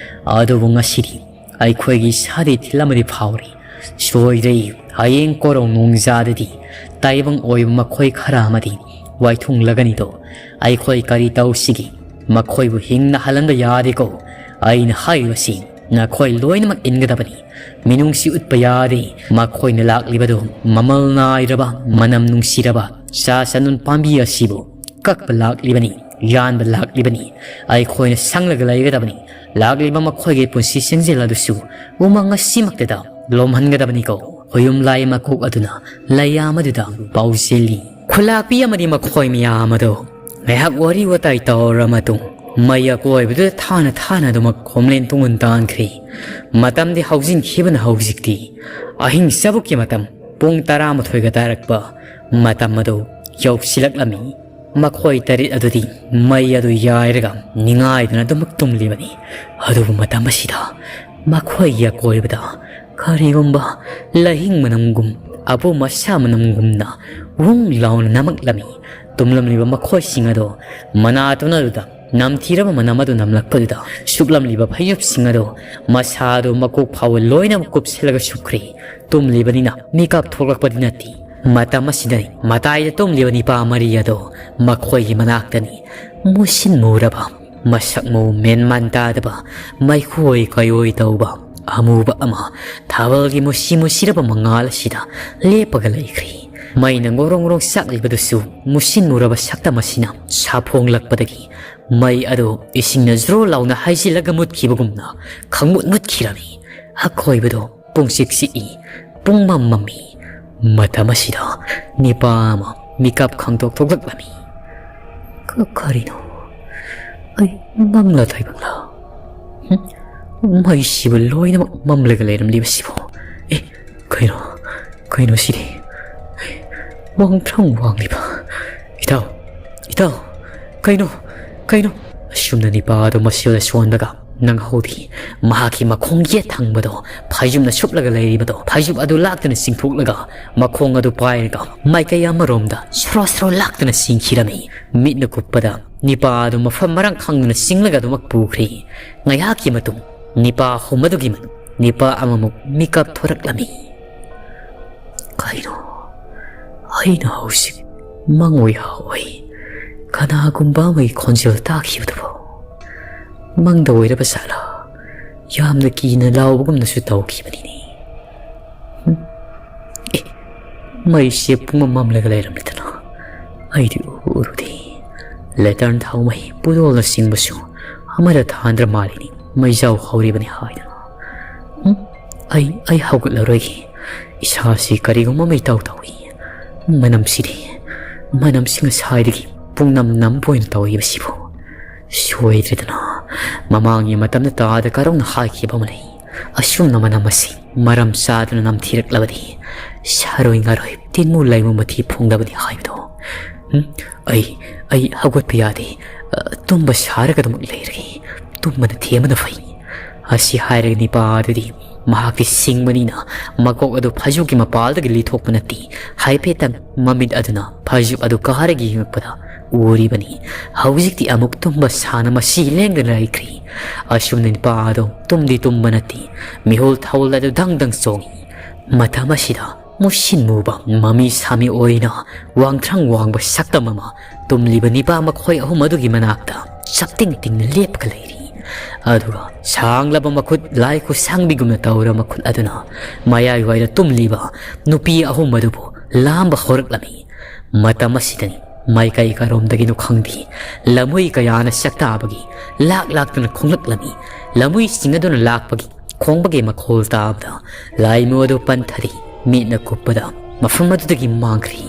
ꯑꯗꯨꯕꯨ ꯉꯁꯤꯗꯤ ꯑꯩꯈꯣꯏꯒꯤ ꯏꯁꯥꯗ ꯏꯊꯤꯜ ꯑꯃꯗꯤ ꯐꯥꯎꯔꯤ꯫ ꯁꯣꯏꯗ꯭ꯔꯦ, ꯍꯌꯦꯡ ꯀꯣꯔꯧ ꯅꯣꯡꯖꯥꯗꯗꯤ ꯇꯥꯏꯕꯪ ꯑꯣꯏꯕ ꯃꯈꯣꯏ ꯈꯔ ꯑꯃꯗꯤ ꯋꯥꯏꯊꯨꯡꯂꯒꯅꯤꯗꯣ꯫ ꯑꯩꯈꯣꯏ ꯀꯔꯤ ꯇꯧꯁꯤꯒꯦ? ꯃꯈꯣꯏꯕꯨ ꯍꯤꯡꯅ ꯍꯜꯍꯟꯕ ꯌꯥꯗꯦꯀꯣ꯫ ꯑꯩꯅ ꯍꯥꯏꯔꯤꯕꯁꯤ ꯅꯈꯣꯏ ꯂꯣꯏꯅꯃꯛ ꯏꯟꯒꯗꯕꯅꯤ꯫ ꯃꯤꯅꯨꯡꯁꯤ ꯎꯠꯄ ꯌꯥꯗꯦ꯫ ꯃꯈꯣꯏꯅ ꯂꯥꯛꯂꯤꯕꯗꯨ ꯃꯃꯜ ꯅꯥꯏꯔꯕ, ꯃꯅꯝ ꯅꯨꯡꯁꯤꯔꯕ ꯁꯥ ꯆꯅꯨꯟ ꯄꯥꯝꯕꯤ ꯑꯁꯤꯕꯨ ꯀꯛꯄ ꯂꯥꯛꯂꯤꯕꯅꯤ, ꯌꯥꯟꯕ ꯂꯥꯛꯂꯤꯕꯅꯤ꯫ ꯑꯩꯈꯣꯏꯅ ꯁꯪꯂꯒ ꯂꯩꯒꯗꯕꯅꯤ꯫ ꯂꯥꯛꯂꯤꯕ ꯃꯈꯣꯏꯒꯤ ꯄꯨꯟꯁꯤ ꯁꯦꯡꯖꯦꯜ ꯑꯗꯨꯁꯨ ꯎꯃꯪ ꯑꯁꯤꯃꯛꯇꯗ ꯂꯣꯝꯍꯟꯒꯗꯕꯅꯤꯀꯣ꯫" ꯈꯣꯌꯨꯝ ꯂꯥꯏ ꯃꯀꯣꯛ ꯑꯗꯨꯅ ꯂꯩꯌꯥꯝ ꯑꯗꯨꯗ ꯄꯥꯎꯖꯦꯜꯂꯤ꯫ ꯈꯨꯂꯥꯛꯄꯤ ꯑꯃꯗꯤ ꯃꯈꯣꯏ ꯃꯌꯥꯝ ꯑꯗꯨ ꯉꯥꯏꯍꯥꯛ ꯋꯥꯔꯤ ꯋꯥꯇꯥꯏ ꯇꯧꯔ ꯃꯇꯨꯡ ꯃꯩ ꯑꯀꯣꯏꯕꯗꯨꯗ ꯊꯥꯅ ꯊꯥꯅ ꯑꯗꯨꯃꯛ ꯈꯣꯝꯂꯦꯟ ꯇꯨꯡꯒꯨꯟ ꯇꯥꯟꯈ꯭ꯔꯦ꯫ ꯃꯇꯝꯗꯤ ꯍꯧꯖꯤꯟꯈꯤꯕꯅ ꯍꯧꯖꯤꯛꯇꯤ ꯑꯍꯤꯡ ꯆꯕꯨꯛꯀꯤ ꯃꯇꯝ ꯄꯨꯡ ꯇꯔꯥꯃꯥꯊꯣꯏꯒ ꯇꯥꯔꯛꯄ ꯃꯇꯝ ꯑꯗꯨ ꯌꯧꯁꯤꯜꯂꯛꯂꯝꯃꯤ꯫ ꯃꯈꯣꯏ ꯇꯔꯦꯠ ꯑꯗꯨꯗꯤ ꯃꯩ ꯑꯗꯨ ꯌꯥꯏꯔꯒ ꯅꯤꯡꯉꯥꯏꯗꯨꯅ ꯑꯗꯨꯃꯛ ꯇꯨꯝꯂꯤꯕꯅꯤ꯫ ꯑꯗꯨꯕꯨ ꯃꯇꯝ ꯑꯁꯤꯗ ꯃꯈꯣꯏꯒꯤ ꯑꯀꯣꯏꯕꯗ ꯀꯔꯤꯒꯨꯝꯕ ꯂꯍꯤꯡ ꯃꯅꯝꯒꯨꯝ, ꯑꯄꯨꯝ ꯑꯁꯥ ꯃꯅꯝꯒꯨꯝꯅ ꯋꯨꯡ ꯂꯥꯎꯅ ꯅꯝꯃꯛꯂꯝꯃꯤ꯫ ꯇꯨꯝꯂꯝꯂꯤꯕ ꯃꯈꯣꯏꯁꯤꯡ ꯑꯗꯣ ꯃꯅꯥꯇꯣꯟ ꯑꯗꯨꯗ ꯅꯝꯊꯤꯔꯕ ꯃꯅꯝ ꯑꯗꯨ ꯅꯝꯂꯛꯄꯗꯨꯗ ꯁꯨꯞꯂꯝꯂꯤꯕ ꯐꯩꯖꯨꯞꯁꯤꯡ ꯑꯗꯣ ꯃꯁꯥꯗꯨ ꯃꯀꯣꯛ ꯐꯥꯎꯕ ꯂꯣꯏꯅꯃꯛ ꯀꯨꯞꯁꯤꯜꯂꯒ ꯁꯨꯞꯈ꯭ꯔꯦ꯫ ꯇꯨꯝꯂꯤꯕꯅꯤꯅ ꯃꯤꯀꯞ ꯊꯣꯛꯂꯛꯄꯗꯤ ꯅꯠꯇꯦ꯫ ꯃꯇꯝ ꯑꯁꯤꯗꯅꯤ ꯃꯇꯥꯏꯗ ꯇꯨꯝꯂꯤꯕ ꯅꯤꯄꯥ ꯃꯔꯤ ꯑꯗꯣ ꯃꯈꯣꯏꯒꯤ ꯃꯅꯥꯛꯇꯅꯤ꯫ ꯃꯨꯁꯤꯟ ꯃꯨꯔꯕ, ꯃꯁꯛ ꯃꯑꯣꯡ ꯃꯦꯟ ꯃꯥꯟ ꯇꯥꯗꯕ, ꯃꯩꯈꯣꯏ ꯀꯩꯑꯣꯏ ꯇꯧꯕ ꯑꯃꯨꯕ ꯑꯃ ꯊꯥꯕꯜꯒꯤ ꯃꯨꯁꯤ ꯃꯨꯁꯤꯔꯕ ꯃꯉꯥꯜ ꯑꯁꯤꯗ ꯂꯦꯞꯄꯒ ꯂꯩꯈ꯭ꯔꯤ꯫ ꯃꯩꯅ ꯉꯣꯔꯣꯡ ꯉꯣꯔꯣꯡ ꯆꯥꯛꯂꯤꯕꯗꯨꯁꯨ ꯃꯨꯁꯤꯟ ꯃꯨꯔꯕ ꯁꯛꯇꯝ ꯑꯁꯤꯅ ꯁꯥꯐꯣꯡꯂꯛꯄꯗꯒꯤ ꯃꯩ ꯑꯗꯨ ꯏꯁꯤꯡꯅ ꯖ꯭ꯔꯣ ꯂꯥꯎꯅ ꯍꯩꯖꯤꯜꯂꯒ ꯃꯨꯠꯈꯤꯕꯒꯨꯝꯅ ꯈꯪꯃꯨꯠ ꯃꯨꯠꯈꯤꯔꯝꯃꯤ꯫ ꯑꯀꯣꯏꯕꯗꯣ ꯄꯨꯡꯆꯤꯛ ꯆꯤꯛꯏ, ꯄꯨꯡꯃꯝ ꯃꯝꯃꯤ꯫ ꯃꯇꯝ ꯑꯁꯤꯗ ꯅꯤꯄꯥ ꯑꯃ ꯃꯤꯀꯞ ꯈꯪꯗꯣꯛ ꯊꯣꯛꯂꯛꯂꯝꯃꯤ꯫ "ꯀ-, ꯀꯔꯤꯅꯣ? ꯑꯩ ꯃꯪꯂꯥ ꯇꯥꯏꯕꯪꯂꯥ? ꯍꯨꯝ? ꯃꯩꯁꯤꯕꯨ ꯂꯣꯏꯅꯃꯛ ꯃꯝꯂꯒ ꯂꯩꯔꯝꯂꯤꯕꯁꯤꯕꯨ? ꯑꯦ, ꯀꯩꯅꯣ? ꯀꯩꯅꯣ ꯁꯤꯗꯤ? ꯑꯦ, ꯋꯥꯡꯊ꯭ꯔꯪ ꯋꯥꯡꯂꯤꯕ? ꯏꯇꯥꯎ, ꯏꯇꯥꯎ, ꯀꯩꯅꯣ? ꯀꯩꯅꯣ?" ꯑꯁꯨꯝꯅ ꯅꯤꯄꯥ ꯑꯗꯨ ꯃꯁꯤꯗ ꯁꯣꯟꯕꯒ ꯅꯪꯍꯧꯗꯦ꯫ ꯃꯍꯥꯛꯀꯤ ꯃꯈꯣꯡ ꯌꯦꯠ ꯊꯪꯕꯗꯣ ꯐꯩꯖꯨꯞꯅ ꯁꯨꯞꯂꯒ ꯂꯩꯔꯤꯕꯗꯣ, ꯐꯩꯖꯨꯞ ꯑꯗꯨ ꯂꯥꯛꯇꯨꯅ ꯆꯤꯡꯊꯣꯛꯂꯒ ꯃꯈꯣꯡ ꯑꯗꯨ ꯄꯥꯏꯔꯒ ꯃꯥꯏꯀꯩ ꯑꯃꯔꯣꯝꯗ ꯁꯣꯔꯣ ꯁꯣꯔꯣ ꯂꯥꯛꯇꯨꯅ ꯆꯤꯡꯈꯤꯔꯝꯃꯤ꯫ ꯃꯤꯠꯅ ꯀꯨꯞꯄꯗ ꯅꯤꯄꯥ ꯑꯗꯨ ꯃꯐꯝ ꯃꯔꯥꯡ ꯈꯪꯗꯅ ꯆꯤꯡꯂꯒ ꯑꯗꯨꯃꯛ ꯄꯨꯈ꯭ꯔꯦ꯫ ꯉꯥꯏꯍꯥꯛꯀꯤ ꯃꯇꯨꯡ ꯅꯤꯄꯥ ꯑꯍꯨꯝ ꯑꯗꯨꯒꯤ ꯃꯅꯨꯡ ꯅꯤꯄꯥ ꯑꯃꯃꯨꯛ ꯃꯤꯀꯞ ꯊꯣꯔꯛꯂꯝꯃꯤ꯫ "ꯀꯩꯅꯣ? ꯑꯩꯅ ꯍꯧꯖꯤꯛ ꯃꯪꯑꯣꯏ ꯍꯥꯑꯣꯏ ꯀꯅꯥꯒꯨꯝꯕ ꯑꯃꯒꯤ ꯈꯣꯟꯖꯦꯜ ꯇꯥꯈꯤꯕꯗꯨꯕꯨ? ꯃꯪꯗ ꯑꯣꯏꯔꯕ ꯖꯥꯠꯂꯥ? ꯌꯥꯝꯅ ꯀꯤꯅ ꯂꯥꯎꯕꯒꯨꯝꯅꯁꯨ ꯇꯧꯈꯤꯕꯅꯤꯅꯦ꯫ ꯍꯨꯝ? ꯑꯦ, ꯃꯩꯁꯦ ꯄꯨꯡꯃꯝ ꯃꯝꯂꯒ ꯂꯩꯔꯝꯂꯤꯗꯅ꯫ ꯑꯩꯗꯤ ꯎꯔꯨꯗꯦ꯫ ꯂꯦꯇꯔꯟ ꯊꯥꯎ ꯃꯩ, ꯄꯨꯗꯣꯜꯅꯆꯤꯡꯕꯁꯨ ꯑꯃꯠꯇ ꯊꯥꯟꯗ꯭ꯔ ꯃꯥꯜꯂꯤꯅꯤ꯫ ꯃꯩꯖꯥꯎ ꯍꯧꯔꯤꯕꯅꯤ ꯍꯥꯏꯗꯅ꯫ ꯍꯨꯝ? ꯑꯩ, ꯑꯩ ꯍꯧꯒꯠꯂꯔꯣꯏꯒꯦ꯫ ꯏꯁꯥꯁꯤ ꯀꯔꯤꯒꯨꯝꯕ ꯑꯃ ꯏꯇꯧ ꯇꯧꯏ꯫ ꯃꯅꯝꯁꯤꯗꯤ, ꯃꯅꯝꯁꯤ ꯉꯁꯥꯏꯗꯒꯤ ꯄꯨꯡꯅꯝ ꯅꯝꯕ ꯑꯣꯏꯅ ꯇꯧꯔꯤꯕꯁꯤꯕꯨ꯫ ꯁꯣꯏꯗ꯭ꯔꯦꯗꯅ, ꯃꯃꯥꯡꯒꯤ ꯃꯇꯝꯗ ꯇꯥꯗ ꯀꯔꯧꯅ ꯍꯥꯏꯈꯤꯕ ꯑꯃ ꯂꯩ꯫ ꯑꯁꯨꯝꯅ ꯃꯅꯝ ꯑꯁꯤ ꯃꯔꯝ ꯆꯥꯗꯅ ꯅꯝꯊꯤꯔꯛꯂꯕꯗꯤ ꯁꯥꯔꯣꯏ ꯉꯥꯔꯣꯏ ꯇꯤꯟꯃꯨ ꯂꯩꯃꯨ ꯃꯊꯤ ꯐꯣꯡꯗꯕꯅꯤ ꯍꯥꯏꯕꯗꯣ꯫ ꯍꯨꯝ? "ꯑꯩ, ꯑꯩ ꯍꯧꯒꯠꯄ ꯌꯥꯗꯦ꯫ ꯑ, ꯇꯨꯝꯕ ꯁꯥꯔꯒ ꯑꯗꯨꯃꯛ ꯂꯩꯔꯒꯦ꯫ ꯇꯨꯝꯕꯅ ꯊꯦꯝꯕꯅ ꯐꯩ"꯫ ꯑꯁꯤ ꯍꯥꯏꯔꯒ ꯅꯤꯄꯥ ꯑꯗꯨꯗꯤ ꯃꯍꯥꯛꯇꯤ ꯁꯤꯡꯕꯅꯤꯅ ꯃꯀꯣꯛ ꯑꯗꯨ ꯐꯩꯖꯨꯞꯀꯤ ꯃꯄꯥꯜꯗꯒꯤ ꯂꯤꯊꯣꯛꯄ ꯅꯠꯇꯦ꯫ ꯍꯥꯏꯐꯦꯠꯇꯪ ꯃꯃꯤꯠ ꯑꯗꯨꯅ ꯐꯩꯖꯨꯞ ꯑꯗꯨ ꯀꯥꯔꯒ ꯌꯦꯡꯂꯛꯄꯗ ꯎꯔꯤꯕꯅꯤ꯫ ꯍꯧꯖꯤꯛꯇꯤ ꯑꯃꯨꯛ ꯇꯨꯝꯕ ꯁꯥꯅ ꯃꯁꯤ ꯂꯦꯡꯗꯅ ꯂꯩꯈ꯭ꯔꯤ꯫ ꯑꯁꯨꯝꯅ ꯅꯤꯄꯥ ꯑꯗꯨ ꯇꯨꯝꯗꯤ ꯇꯨꯝꯕ ꯅꯠꯇꯦ, ꯃꯤꯍꯨꯜ ꯊꯧꯜ ꯑꯗꯨ ꯗꯪ ꯗꯪ ꯆꯣꯡꯏ꯫ ꯃꯇꯝ ꯑꯁꯤꯗ ꯃꯨꯁꯤꯟ ꯃꯨꯕ ꯃꯃꯤ ꯁꯥꯃꯤ ꯑꯣꯏꯅ ꯋꯥꯡꯊ꯭ꯔꯪ ꯋꯥꯡꯕ ꯁꯛꯇꯝ ꯑꯃ ꯇꯨꯝꯂꯤꯕ ꯅꯤꯄꯥ ꯃꯈꯣꯏ ꯑꯍꯨꯝ ꯑꯗꯨꯒꯤ ꯃꯅꯥꯛꯇ ꯆꯞꯇꯤꯡ ꯇꯤꯡꯅ ꯂꯦꯞꯄꯒ ꯂꯩꯔꯤ꯫ ꯑꯗꯨꯒ ꯁꯥꯡꯂꯕ ꯃꯈꯨꯠ, ꯂꯥꯏ ꯈꯨꯠꯁꯥꯡꯕꯤꯒꯨꯝꯅ ꯇꯧꯔꯕ ꯃꯈꯨꯠ ꯑꯗꯨꯅ ꯃꯌꯥꯏꯋꯥꯏꯗ ꯇꯨꯝꯂꯤꯕ ꯅꯨꯄꯤ ꯑꯍꯨꯝ ꯑꯗꯨꯕꯨ ꯂꯥꯝꯕ ꯍꯧꯔꯛꯂꯝꯃꯤ꯫ ꯃꯇꯝ ꯑꯁꯤꯗꯅꯤ ꯃꯥꯏꯀꯩ ꯀꯔꯣꯝꯗꯒꯤꯅꯣ ꯈꯪꯗꯦ, ꯂꯝꯍꯨꯏ ꯀꯌꯥꯅ ꯆꯥꯛꯇꯥꯕꯒꯤ ꯂꯥꯛ ꯂꯥꯛꯇꯨꯅ ꯈꯣꯡꯂꯛꯂꯝꯃꯤ꯫ ꯂꯝꯍꯨꯏꯁꯤꯡ ꯑꯗꯨꯅ ꯂꯥꯛꯄꯒꯤ ꯈꯣꯡꯕꯒꯤ ꯃꯈꯣꯜ ꯇꯥꯕꯗ ꯂꯥꯏꯃꯨ ꯑꯗꯨ ꯄꯟꯊꯔꯤ꯫ ꯃꯤꯠꯅ ꯀꯨꯞꯄꯗ ꯃꯐꯝ ꯑꯗꯨꯗꯒꯤ ꯃꯥꯡꯈ꯭ꯔꯤ꯫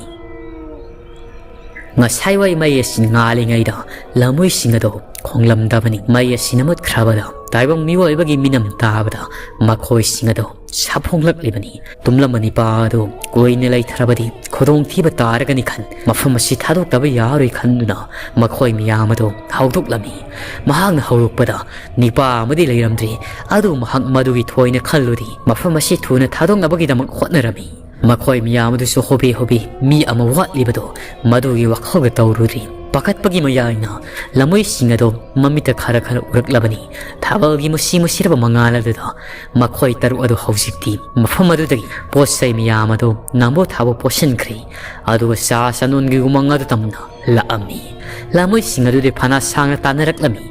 ꯉꯁꯥꯏꯋꯥꯏ ꯃꯩ ꯑꯁꯤ ꯉꯥꯜꯂꯤꯉꯩꯗ ꯂꯝꯍꯨꯏꯁꯤꯡ ꯑꯗꯨ ꯈꯣꯡꯂꯝꯗꯕꯅꯤ꯫ ꯃꯩ ꯑꯁꯤꯅ ꯃꯨꯠꯈ꯭ꯔꯕꯗ ꯇꯥꯏꯕꯪ ꯃꯤꯑꯣꯏꯕꯒꯤ ꯃꯤꯅꯝ ꯇꯥꯕꯗ ꯃꯈꯣꯏꯁꯤꯡ ꯑꯗꯨ ꯁꯥꯐꯣꯡꯂꯛꯂꯤꯕꯅꯤ꯫ ꯇꯨꯝꯂꯝꯕ ꯅꯤꯄꯥ ꯑꯗꯨ ꯀꯨꯏꯅ ꯂꯩꯊꯔꯕꯗꯤ ꯈꯨꯗꯣꯡꯊꯤꯕ ꯇꯥꯔꯒꯅꯤ ꯈꯟ ꯃꯐꯝ ꯑꯁꯤ ꯊꯥꯗꯣꯛꯇꯕ ꯌꯥꯔꯣꯏ ꯈꯟꯗꯨꯅ ꯃꯈꯣꯏ ꯃꯤꯌꯥꯝ ꯑꯗꯨ ꯍꯧꯗꯣꯛꯂꯝꯃꯤ꯫ ꯃꯍꯥꯛꯅ ꯍꯧꯗꯣꯛꯄꯗ ꯅꯤꯄꯥ ꯑꯃꯗꯤ ꯂꯩꯔꯝꯗ꯭ꯔꯤ꯫ ꯑꯗꯨ ꯃꯍꯥꯛ ꯃꯗꯨꯒꯤ ꯊꯣꯏꯅ ꯈꯜꯂꯨꯗꯦ꯫ ꯃꯐꯝ ꯑꯁꯤ ꯊꯨꯅ ꯊꯥꯗꯣꯛꯅꯕꯒꯤꯗꯃꯛ ꯍꯣꯠꯅꯔꯝꯃꯤ꯫ ꯃꯈꯣꯏ ꯃꯤꯌꯥꯝ ꯑꯗꯨꯁꯨ ꯍꯣꯕꯦ ꯍꯣꯕꯦ ꯃꯤ ꯑꯃ ꯋꯥꯠꯂꯤꯕꯗꯨ ꯃꯗꯨꯒꯤ ꯋꯥꯈꯜꯒ ꯇꯧꯔꯨꯔꯤ꯫ ꯄꯥꯈꯠꯄꯒꯤ ꯃꯌꯥꯏꯅ ꯂꯝꯃꯣꯏꯁꯤꯡ ꯑꯗꯨ ꯃꯃꯤꯠꯇ ꯈꯔ ꯈꯔ ꯎꯔꯛꯂꯕꯅꯤ꯫ ꯊꯥꯕꯜꯒꯤ ꯃꯨꯁꯤ ꯃꯨꯁꯤꯔꯕ ꯃꯉꯥꯜ ꯑꯗꯨꯗ ꯃꯈꯣꯏ ꯇꯔꯨꯛ ꯑꯗꯨ ꯍꯧꯖꯤꯛꯇꯤ ꯃꯐꯝ ꯑꯗꯨꯗꯒꯤ ꯄꯣꯠ ꯆꯩ ꯃꯌꯥꯝ ꯑꯗꯨ ꯅꯝꯕꯣ ꯊꯥꯕꯣ ꯄꯣꯠꯁꯤꯟꯈ꯭ꯔꯦ꯫ ꯑꯗꯨꯒ ꯆꯥ ꯆꯅꯣꯟꯒꯤ ꯎꯃꯪ ꯑꯗꯨ ꯇꯝꯅ ꯂꯥꯛꯑꯝꯃꯤ꯫ ꯂꯝꯃꯣꯏꯁꯤꯡ ꯑꯗꯨꯗꯤ ꯐꯅ ꯁꯥꯡꯅ ꯇꯥꯟꯅꯔꯛꯂꯝꯃꯤ꯫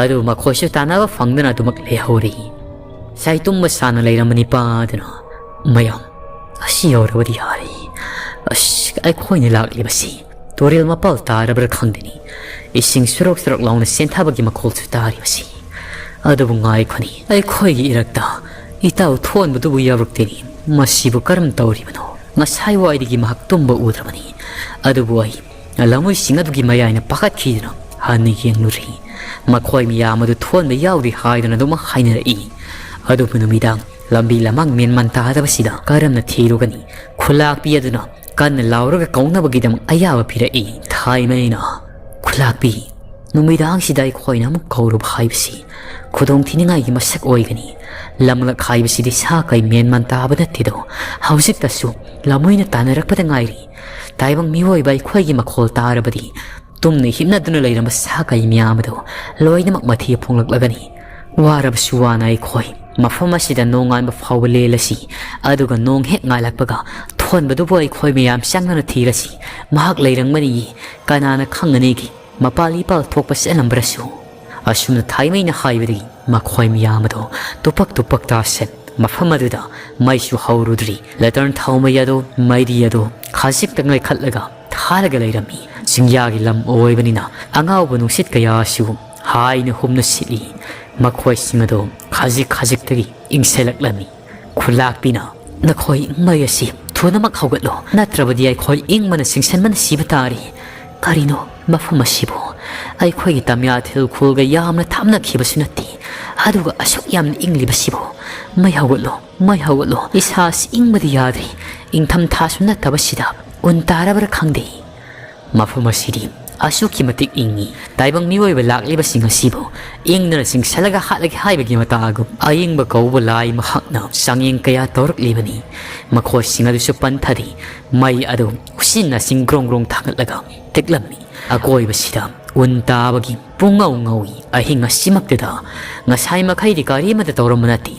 ꯑꯗꯨꯕꯨ ꯃꯈꯣꯏꯁꯨ ꯇꯥꯟꯅꯕ ꯐꯪꯗꯅ ꯑꯗꯨꯃꯛ ꯂꯩꯍꯧꯔꯤ꯫ ꯉꯁꯥꯏ ꯇꯨꯝꯕ ꯁꯥꯅ ꯂꯩꯔꯝꯕ ꯅꯤꯄꯥ ꯑꯗꯨꯅ, "ꯃꯌꯥꯝ, ꯑꯁꯤ ꯌꯧꯔꯕꯗꯤ ꯌꯥꯔꯦ꯫ ꯑꯁ, ꯑꯩꯈꯣꯏꯅ ꯂꯥꯛꯂꯤꯕꯁꯤ ꯇꯨꯔꯦꯜ ꯃꯄꯥꯜ ꯇꯥꯔꯕ꯭ꯔꯥ ꯈꯪꯗꯦꯅꯦ꯫ ꯏꯁꯤꯡ ꯁꯨꯔꯣꯛ ꯁꯨꯔꯣꯛ ꯂꯥꯎꯅ ꯆꯦꯟꯊꯕꯒꯤ ꯃꯈꯣꯜꯁꯨ ꯇꯥꯔꯤꯕꯁꯤ꯫ ꯑꯗꯨꯕꯨ ꯉꯥꯏꯈꯣꯅꯤ, ꯑꯩꯈꯣꯏꯒꯤ ꯏꯔꯛꯇ ꯏꯇꯥꯎ ꯊꯣꯟꯕꯗꯨꯕꯨ ꯌꯥꯎꯔꯛꯇꯦꯅꯦ꯫ ꯃꯁꯤꯕꯨ ꯀꯔꯝ ꯇꯧꯔꯤꯕꯅꯣ? ꯉꯁꯥꯏ ꯋꯥꯏꯗꯒꯤ ꯃꯍꯥꯛ ꯇꯨꯝꯕ ꯎꯗ꯭ꯔꯕꯅꯤ꯫ ꯑꯗꯨꯕꯨ ꯑꯩ ꯂꯝꯃꯣꯏꯁꯤꯡ ꯑꯗꯨꯒꯤ ꯃꯌꯥꯏꯅ ꯄꯥꯈꯠꯈꯤꯗꯨꯅ ꯍꯟꯅ ꯌꯦꯡꯂꯨꯔꯦ꯫ ꯃꯈꯣꯏ ꯃꯤꯌꯥꯝ ꯑꯗꯨ ꯊꯣꯟꯕ ꯌꯥꯎꯗꯦ ꯍꯥꯏꯗꯨꯅ ꯑꯗꯨꯃꯛ ꯍꯥꯏꯅꯔꯛꯏ꯫ ꯑꯗꯨꯕꯨ ꯅꯨꯃꯤꯗꯥꯡ ꯂꯝꯕꯤ ꯂꯃꯥꯡ ꯃꯦꯟꯃꯥꯟ ꯇꯥꯗꯕꯁꯤꯗ ꯀꯔꯝꯅ ꯊꯤꯔꯨꯒꯅꯤ? ꯈꯨꯂꯥꯛꯄꯤ ꯑꯗꯨꯅ ꯀꯟꯅ ꯂꯥꯎꯔꯒ ꯀꯧꯅꯕꯒꯤꯗꯃꯛ ꯑꯌꯥꯕ ꯄꯤꯔꯛꯏ꯫ ꯊꯥꯏꯃꯩꯅ, "ꯈꯨꯂꯥꯛꯄꯤ, ꯅꯨꯃꯤꯗꯥꯡꯁꯤꯗ ꯑꯩꯈꯣꯏꯅ ꯑꯃꯨꯛ ꯀꯧꯔꯨꯕ ꯍꯥꯏꯕꯁꯤ ꯈꯨꯗꯣꯡꯊꯤꯅꯤꯡꯉꯥꯏꯒꯤ ꯃꯁꯛ ꯑꯣꯏꯒꯅꯤ꯫ ꯂꯝꯂꯛ ꯍꯥꯏꯕꯁꯤꯗꯤ ꯁꯥ ꯀꯩ ꯃꯦꯟ ꯃꯥꯟ ꯇꯥꯕ ꯅꯠꯇꯦꯗꯣ꯫ ꯍꯧꯖꯤꯛꯇꯁꯨ ꯂꯝꯃꯣꯏꯅ ꯇꯥꯟꯅꯔꯛꯄꯗ ꯉꯥꯏꯔꯤ꯫ ꯇꯥꯏꯕꯪ ꯃꯤꯑꯣꯏꯕ ꯑꯩꯈꯣꯏꯒꯤ ꯃꯈꯣꯜ ꯇꯥꯔꯕꯗꯤ ꯇꯨꯝꯅ ꯍꯤꯞꯅꯗꯨꯅ ꯂꯩꯔꯝꯕ ꯁꯥ ꯀꯩ ꯃꯌꯥꯝ ꯑꯗꯨ ꯂꯣꯏꯅꯃꯛ ꯃꯊꯤ ꯐꯣꯡꯂꯛꯂꯒꯅꯤ꯫ ꯋꯥꯔꯕꯁꯨ ꯋꯥꯅ ꯑꯩꯈꯣꯏ ꯃꯐꯝ ꯑꯁꯤꯗ ꯅꯣꯡꯉꯥꯟꯕ ꯐꯥꯎꯕ ꯂꯦꯜꯂꯁꯤ꯫ ꯑꯗꯨꯒ ꯅꯣꯡ ꯍꯦꯛ ꯉꯥꯜꯂꯛꯄꯒ ꯊꯣꯟꯕꯗꯨꯕꯨ ꯑꯩꯈꯣꯏ ꯃꯌꯥꯝ ꯆꯪꯗꯨꯅ ꯊꯤꯔꯁꯤ꯫ ꯃꯍꯥꯛ ꯂꯩꯔꯝꯒꯅꯤꯌꯦ꯫ ꯀꯅꯥꯅ ꯈꯪꯒꯅꯤꯒꯤ ꯃꯄꯥꯜ ꯏꯄꯥꯜ ꯊꯣꯛꯄ ꯆꯠꯂꯝꯕ꯭ꯔꯁꯨ?" ꯑꯁꯨꯝꯅ ꯊꯥꯏꯃꯩꯅ ꯍꯥꯏꯕꯗꯒꯤ ꯃꯈꯣꯏ ꯃꯌꯥꯝ ꯑꯗꯨ ꯇꯨꯄꯛ ꯇꯨꯄꯛ ꯇꯥꯁꯟ, ꯃꯐꯝ ꯑꯗꯨꯗ ꯃꯩꯁꯨ ꯍꯧꯔꯨꯗ꯭ꯔꯤ꯫ ꯂꯦꯇꯔꯟ ꯊꯥꯎꯃꯩ ꯑꯗꯨ, ꯃꯩꯔꯤ ꯑꯗꯨ ꯈꯖꯤꯛꯇ ꯉꯥꯏꯈꯠꯂꯒ ꯊꯥꯔꯒ ꯂꯩꯔꯝꯃꯤ꯫ ꯆꯤꯡꯌꯥꯒꯤ ꯂꯝ ꯑꯣꯏꯕꯅꯤꯅ ꯑꯉꯥꯎꯕ ꯅꯨꯡꯁꯤꯠ ꯀꯌꯥꯁꯨ ꯍꯥꯏꯅ ꯍꯨꯝꯅ ꯁꯤꯠꯂꯤ꯫ ꯃꯈꯣꯏꯁꯤꯡ ꯑꯗꯨ ꯈꯖꯤꯛ ꯈꯖꯤꯛꯇꯒꯤ ꯏꯪꯁꯤꯜꯂꯛꯂꯝꯃꯤ꯫ "ꯈꯨꯂꯥꯛꯄꯤꯅ, ꯅꯈꯣꯏ ꯃꯩ ꯑꯁꯤ ꯊꯨꯅꯃꯛ ꯍꯧꯒꯠꯂꯣ, ꯅꯠꯇ꯭ꯔꯕꯗꯤ ꯑꯩꯈꯣꯏ ꯏꯪꯕꯅ ꯆꯤꯡꯁꯟꯕꯅ ꯁꯤꯕ ꯇꯥꯔꯦ꯫ ꯀꯔꯤꯅꯣ ꯃꯐꯝ ꯑꯁꯤꯕꯨ? ꯑꯩꯈꯣꯏꯒꯤ ꯇꯝꯌꯥ ꯊꯤꯜꯈꯨꯜꯒ ꯌꯥꯝꯅ ꯊꯥꯞꯅꯈꯤꯕꯁꯨ ꯅꯠꯇꯦ, ꯑꯗꯨꯒ ꯑꯁꯨꯛ ꯌꯥꯝꯅ ꯏꯪꯂꯤꯕꯁꯤꯕꯨ? ꯃꯩ ꯍꯧꯒꯠꯂꯣ, ꯃꯩ ꯍꯧꯒꯠꯂꯣ, ꯏꯁꯥꯁꯤ ꯏꯪꯕꯗꯤ ꯌꯥꯗ꯭ꯔꯤ꯫ ꯏꯪꯊꯝꯊꯥꯁꯨ ꯅꯠꯇꯕꯁꯤꯗ ꯎꯟ ꯇꯥꯔꯕ꯭ꯔꯥ ꯈꯪꯗꯦ꯫ ꯃꯐꯝ ꯑꯁꯤꯗꯤ ꯑꯁꯨꯛꯀꯤ ꯃꯇꯤꯛ ꯏꯪꯉꯤ꯫ ꯇꯥꯏꯕꯪ ꯃꯤꯑꯣꯏꯕ ꯂꯥꯛꯂꯤꯕꯁꯤꯡ ꯑꯁꯤꯕꯨ ꯏꯪꯗꯅ ꯆꯤꯡꯁꯜꯂꯒ ꯍꯥꯠꯂꯒꯦ ꯍꯥꯏꯕꯒꯤ ꯃꯇꯥꯒꯨꯝ ꯑꯏꯪꯕ ꯀꯧꯕ ꯂꯥꯏ ꯃꯍꯥꯛꯅ ꯆꯥꯡꯌꯦꯡ ꯀꯌꯥ ꯇꯧꯔꯛꯂꯤꯕꯅꯤ꯫ ꯃꯈꯣꯏꯁꯤꯡ ꯑꯗꯨꯁꯨ ꯄꯟꯊꯗꯦ꯫ ꯃꯩ ꯑꯗꯨ ꯎꯆꯤꯟ ꯅꯥꯆꯤꯟ ꯒ꯭ꯔꯣꯡ ꯒ꯭ꯔꯣꯡ ꯊꯥꯡꯒꯠꯂꯒ ꯇꯦꯛꯂꯝꯃꯤ꯫ ꯑꯀꯣꯏꯕꯁꯤꯗ ꯎꯟ ꯇꯥꯕꯒꯤ ꯄꯨꯡꯉꯧ ꯉꯧꯏ꯫ ꯑꯍꯤꯡ ꯑꯁꯤꯃꯛꯇꯗ ꯉꯁꯥꯏ ꯃꯈꯩꯗꯤ ꯀꯔꯤꯃꯠꯇ ꯇꯧꯔꯝꯕ ꯅꯠꯇꯦ꯫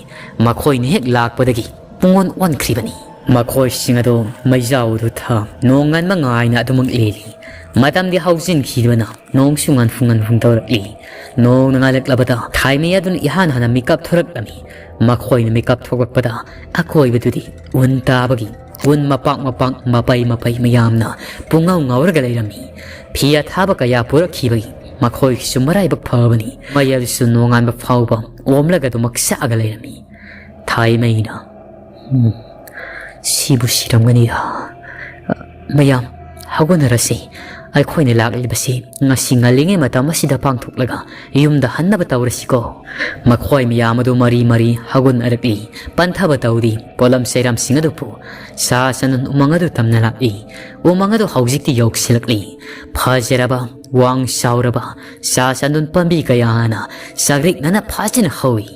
ꯃꯈꯣꯏꯅ ꯍꯦꯛ ꯂꯥꯛꯄꯗꯒꯤ ꯄꯨꯡꯑꯣꯟ ꯑꯣꯟꯈ꯭ꯔꯤꯕꯅꯤ꯫ ꯃꯈꯣꯏꯁꯤꯡ ꯑꯗꯨ ꯃꯩꯖꯥꯎꯗꯨ ꯊꯥ ꯅꯣꯡ ꯉꯟꯕ ꯉꯥꯏꯅ ꯑꯗꯨꯃꯛ ꯂꯦꯜꯂꯤ꯫ ꯃꯇꯝꯗꯤ ꯍꯧꯖꯤꯟꯈꯤꯗꯕꯅ ꯅꯣꯡꯁꯨ ꯉꯟꯐꯨ ꯉꯟꯐꯨ ꯇꯧꯔꯛꯂꯤ꯫ ꯅꯣꯡꯅ ꯉꯥꯜꯂꯛꯂꯕꯗ ꯊꯥꯏꯃꯩ ꯑꯗꯨꯅ ꯏꯍꯥꯟ ꯍꯥꯟꯅ ꯃꯤꯀꯞ ꯊꯣꯔꯛꯂꯝꯃꯤ꯫ ꯃꯈꯣꯏꯅ ꯃꯤꯀꯞ ꯊꯣꯛꯂꯛꯄꯗ ꯑꯀꯣꯏꯕꯗꯨꯗꯤ ꯎꯟ ꯇꯥꯕꯒꯤ ꯎꯟ ꯃꯄꯥꯛ ꯃꯄꯥꯛ, ꯃꯄꯩ ꯃꯄꯩ ꯃꯌꯥꯝꯅ ꯄꯨꯡꯉꯧ ꯉꯧꯔꯒ ꯂꯩꯔꯝꯃꯤ꯫ ꯐꯤ ꯑꯊꯥꯕ ꯀꯌꯥ ꯄꯨꯔꯛꯈꯤꯕꯒꯤ ꯃꯈꯣꯏꯒꯤꯁꯨ ꯃꯔꯥꯏꯕꯛ ꯐꯕꯅꯤ꯫ ꯃꯩ ꯑꯗꯨꯁꯨ ꯅꯣꯡꯉꯥꯟꯕ ꯐꯥꯎꯕ ꯑꯣꯝꯂꯒ ꯑꯗꯨꯃꯛ ꯆꯥꯛꯑꯒ ꯂꯩꯔꯝꯃꯤ꯫ ꯊꯥꯏꯃꯩꯅ, "ꯎꯝ, ꯁꯤꯕꯨ ꯁꯤꯔꯝꯒꯅꯤꯗ꯫ ꯃꯌꯥꯝ ꯍꯧꯒꯠꯅꯔꯁꯤ꯫ ꯑꯩꯈꯣꯏꯅ ꯂꯥꯛꯂꯤꯕꯁꯤ ꯉꯁꯤ ꯉꯜꯂꯤꯉꯩ ꯃꯇꯝ ꯑꯁꯤꯗ ꯄꯥꯡꯊꯣꯛꯂꯒ ꯌꯨꯝꯗ ꯍꯟꯅꯕ ꯇꯧꯔꯁꯤꯀꯣ꯫ ꯃꯈꯣꯏ ꯃꯌꯥꯝ ꯑꯗꯨ ꯃꯔꯤ ꯃꯔꯤ ꯍꯧꯒꯠꯅꯔꯛꯂꯤ꯫ ꯄꯟꯊꯕ ꯇꯧꯗꯤ ꯄꯣꯠꯂꯝ ꯆꯩꯔꯝꯁꯤꯡ ꯑꯗꯨ ꯄꯨ꯫ ꯁꯥ ꯁꯟꯗꯨꯟ ꯎꯃꯪ ꯑꯗꯨ ꯇꯝꯅ ꯂꯥꯛꯏ꯫ ꯎꯃꯪ ꯑꯗꯨ ꯍꯧꯖꯤꯛꯇꯤ ꯌꯧꯁꯤꯜꯂꯛꯂꯤ꯫ ꯐꯖꯔꯕ, ꯋꯥꯡ ꯆꯥꯎꯔꯕ ꯁꯥ ꯁꯟꯗꯨꯟ ꯄꯥꯝꯕꯤ ꯀꯌꯥꯅ ꯆꯥꯛꯔꯤꯛꯅꯅ ꯐꯖꯅ ꯍꯧꯏ꯫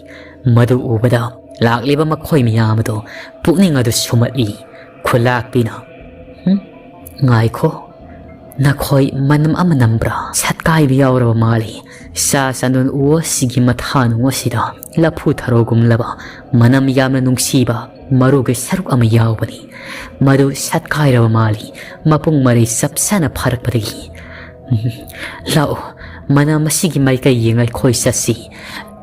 ꯃꯗꯨ ꯎꯕꯗ ꯂꯥꯛꯂꯤꯕ ꯃꯈꯣꯏ ꯃꯌꯥꯝ ꯑꯗꯨ ꯄꯨꯛꯅꯤꯡ ꯑꯗꯨ ꯁꯨꯝꯍꯠꯂꯤ꯫ ꯈꯨꯂꯥꯛꯄꯤꯅ, "ꯍꯨꯝ, ꯉꯥꯏꯈꯣ, ꯅꯈꯣꯏ ꯃꯅꯝ ꯑꯃ ꯅꯝꯕ꯭ꯔꯥ? ꯁꯠꯀꯥꯏꯕ ꯌꯥꯎꯔꯕ ꯃꯥꯜꯂꯤ꯫ ꯁꯥ ꯁꯟꯗꯨꯟ ꯎ ꯑꯁꯤꯒꯤ ꯃꯊꯥꯅꯨꯡ ꯑꯁꯤꯗ ꯂꯐꯨ ꯊꯔꯣꯒꯨꯝꯂꯕ ꯃꯅꯝ ꯌꯥꯝꯅ ꯅꯨꯡꯁꯤꯕ ꯃꯔꯨꯒꯤ ꯁꯔꯨꯛ ꯑꯃ ꯌꯥꯎꯕꯅꯤ꯫ ꯃꯗꯨ ꯁꯠꯀꯥꯏꯔꯕ ꯃꯥꯜꯂꯤ, ꯃꯄꯨꯡ ꯃꯔꯩ ꯆꯞ ꯆꯥꯅ ꯐꯥꯔꯛꯄꯗꯒꯤ꯫ ꯎꯝ, ꯂꯥꯛꯑꯣ, ꯃꯅꯝ ꯑꯁꯤꯒꯤ ꯃꯥꯏꯀꯩ ꯌꯦꯡꯉ ꯑꯩꯈꯣꯏ ꯆꯠꯁꯤ꯫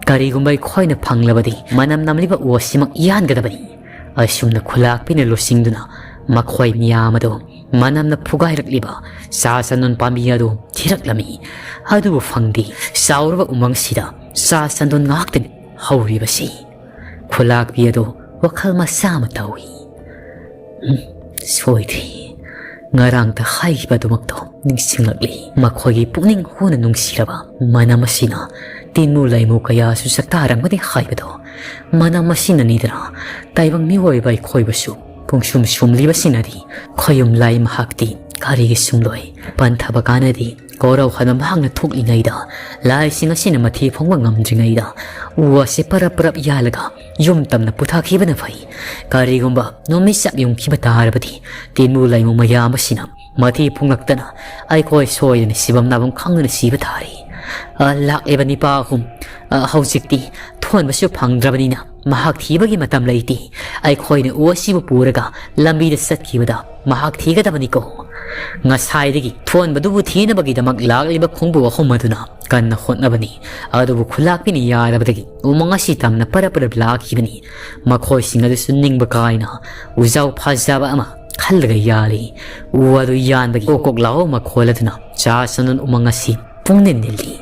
ꯀꯔꯤꯒꯨꯝꯕ ꯑꯩꯈꯣꯏꯅ ꯐꯪꯂꯕꯗꯤ ꯃꯅꯝ ꯅꯝꯂꯤꯕ ꯎ ꯑꯁꯤꯃꯛ ꯌꯥꯟꯒꯗꯕꯅꯤ꯫" ꯑꯁꯨꯝꯅ ꯈꯨꯂꯥꯛꯄꯤꯅ ꯂꯨꯆꯤꯡꯗꯨꯅ ꯃꯈꯣꯏ ꯃꯤꯌꯥꯝ ꯑꯗꯨ ꯃꯅꯝꯅ ꯐꯨꯒꯥꯏꯔꯛꯂꯤꯕ ꯁꯥ ꯁꯟꯗꯣꯟ ꯄꯥꯝꯕꯤ ꯑꯗꯨ ꯊꯤꯔꯛꯂꯝꯃꯤ꯫ ꯑꯗꯨꯕꯨ ꯐꯪꯗꯦ꯫ ꯆꯥꯎꯔꯕ ꯎꯃꯪꯁꯤꯗ ꯁꯥ ꯁꯟꯗꯣꯟ ꯉꯥꯛꯇꯅꯤ ꯍꯧꯔꯤꯕꯁꯤ꯫ ꯈꯨꯂꯥꯛꯄꯤ ꯑꯗꯨ ꯋꯥꯈꯜ ꯃꯆꯥ ꯑꯃ ꯇꯧꯏ꯫ "ꯎꯝ, ꯁꯣꯏꯗ꯭ꯔꯤ꯫ ꯉꯔꯥꯡꯇ ꯍꯥꯏꯈꯤꯕ ꯑꯗꯨꯃꯛꯇꯣ ꯅꯤꯡꯁꯤꯡꯂꯛꯂꯤ꯫" ꯃꯈꯣꯏꯒꯤ ꯄꯨꯛꯅꯤꯡ ꯍꯨꯅ ꯅꯨꯡꯁꯤꯔꯕ ꯃꯅꯝ ꯑꯁꯤꯅ ꯇꯤꯟꯃꯨ ꯂꯩꯃꯨ ꯀꯌꯥꯁꯨ ꯆꯥꯛꯇꯥꯔꯝꯒꯅꯤ ꯍꯥꯏꯕꯗꯣ ꯃꯅꯝ ꯑꯁꯤꯅꯅꯤꯗꯅ꯫ ꯇꯥꯏꯕꯪ ꯃꯤꯑꯣꯏꯕ ꯑꯩꯈꯣꯏꯕꯨꯁꯨ ꯄꯨꯡꯁꯨꯝ ꯁꯨꯝꯂꯤꯕꯁꯤꯅꯗꯤ ꯈꯣꯌꯨꯝ ꯂꯥꯏ ꯃꯍꯥꯛꯇꯤ ꯀꯔꯤꯒꯤ ꯁꯨꯝꯂꯣꯏ? ꯄꯟꯊꯕ ꯀꯥꯟꯅꯗꯤ ꯀꯣꯔꯧ ꯍꯟꯕ ꯃꯍꯥꯛꯅ ꯊꯣꯛꯂꯤꯉꯩꯗ, ꯂꯥꯏꯁꯤꯡ ꯑꯁꯤꯅ ꯃꯊꯤ ꯐꯣꯡꯕ ꯉꯝꯗ꯭ꯔꯤꯉꯩꯗ ꯎ ꯑꯁꯤ ꯄꯔꯞ ꯄꯔꯞ ꯌꯥꯜꯂꯒ ꯌꯨꯝ ꯇꯝꯅ ꯄꯨꯊꯈꯤꯕꯅ ꯐꯩ꯫ ꯀꯔꯤꯒꯨꯝꯕ ꯅꯨꯃꯤꯠ ꯆꯞ ꯌꯨꯡꯈꯤꯕ ꯇꯥꯔꯕꯗꯤ ꯇꯤꯟꯃꯨ ꯂꯩꯃꯨ ꯃꯌꯥꯝ ꯑꯁꯤꯅ ꯃꯊꯤ ꯐꯣꯡꯂꯛꯇꯅ ꯑꯩꯈꯣꯏ ꯁꯣꯏꯗꯅ ꯁꯤꯐꯝ ꯅꯥꯐꯝ ꯈꯪꯗꯅ ꯁꯤꯕ ꯇꯥꯔꯦ꯫ ꯑ, ꯂꯥꯛꯂꯤꯕ ꯅꯤꯄꯥ ꯑꯍꯨꯝ, ꯑ, ꯍꯧꯖꯤꯛꯇꯤ ꯊꯣꯟꯕꯁꯨ ꯐꯪꯗ꯭ꯔꯕꯅꯤꯅ ꯃꯍꯥꯛ ꯊꯤꯕꯒꯤ ꯃꯇꯝ ꯂꯩꯇꯦ꯫ ꯑꯩꯈꯣꯏꯅ ꯎ ꯑꯁꯤꯕꯨ ꯄꯨꯔꯒ ꯂꯝꯕꯤꯗ ꯆꯠꯈꯤꯕꯗ ꯃꯍꯥꯛ ꯊꯤꯒꯗꯕꯅꯤꯀꯣ꯫ ꯉꯁꯥꯏꯗꯒꯤ ꯊꯣꯟꯕꯗꯨꯕꯨ ꯊꯤꯅꯕꯒꯤꯗꯃꯛ ꯂꯥꯛꯂꯤꯕ ꯈꯣꯡꯕꯨ ꯑꯍꯨꯝ ꯑꯗꯨꯅ ꯀꯟꯅ ꯍꯣꯠꯅꯕꯅꯤ꯫ ꯑꯗꯨꯕꯨ ꯈꯨꯂꯥꯛꯄꯤꯅ ꯌꯥꯗꯕꯗꯒꯤ ꯎꯃꯪ ꯑꯁꯤ ꯇꯝꯅ ꯄꯔꯞ ꯄꯔꯞ ꯂꯥꯛꯈꯤꯕꯅꯤ꯫ ꯃꯈꯣꯏꯁꯤꯡ ꯑꯗꯨꯁꯨ ꯅꯤꯡꯕ ꯀꯥꯏꯅ ꯎꯖꯥꯎ ꯐꯖꯕ ꯑꯃ ꯈꯜꯂꯒ ꯌꯥꯜꯂꯤ꯫ ꯎ ꯑꯗꯨ ꯌꯥꯟꯕꯒꯤ ꯀꯣꯛ ꯀꯣꯛ ꯂꯥꯎꯕ ꯃꯈꯣꯜ ꯑꯗꯨꯅ ꯆꯥ ꯆꯟꯗꯨꯟ ꯎꯃꯪ ꯑꯁꯤ ꯄꯨꯡꯅꯤꯜ ꯅꯤꯜꯂꯤ꯫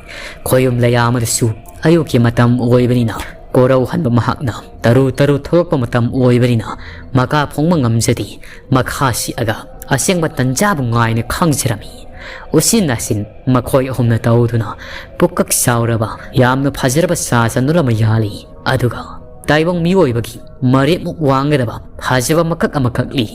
ꯈꯣꯌꯨꯝ ꯂꯩꯌꯥꯝ ꯑꯗꯨꯁꯨ ꯑꯌꯨꯛꯀꯤ ꯃꯇꯝ ꯑꯣꯏꯕꯅꯤꯅ ꯀꯣꯔꯧ ꯍꯟꯕ ꯃꯍꯥꯛꯅ ꯇꯔꯨ ꯇꯔꯨ ꯊꯣꯛꯂꯛꯄ ꯃꯇꯝ ꯑꯣꯏꯕꯅꯤꯅ ꯃꯀꯥ ꯐꯣꯡꯕ ꯉꯝꯖꯗꯦ꯫ ꯃꯈꯥ ꯁꯤꯛꯑꯒ ꯑꯁꯦꯡꯕ ꯇꯟꯖꯥꯕꯨ ꯉꯥꯏꯅ ꯈꯥꯡꯖꯔꯝꯃꯤ꯫ ꯎꯆꯤꯟ ꯅꯥꯆꯤꯟ ꯃꯈꯣꯏ ꯑꯍꯨꯝꯅ ꯇꯧꯗꯨꯅ ꯄꯨꯀꯛ ꯆꯥꯎꯔꯕ ꯌꯥꯝꯅ ꯐꯖꯔꯕ ꯁꯥ ꯆꯟꯗꯣꯟ ꯑꯃ ꯌꯥꯜꯂꯤ꯫ ꯑꯗꯨꯒ ꯇꯥꯏꯕꯪ ꯃꯤꯑꯣꯏꯕꯒꯤ ꯃꯔꯦꯞꯃꯨꯛ ꯋꯥꯡꯒꯗꯕ ꯐꯖꯕ ꯃꯀꯛ ꯑꯃ ꯀꯛꯂꯤ꯫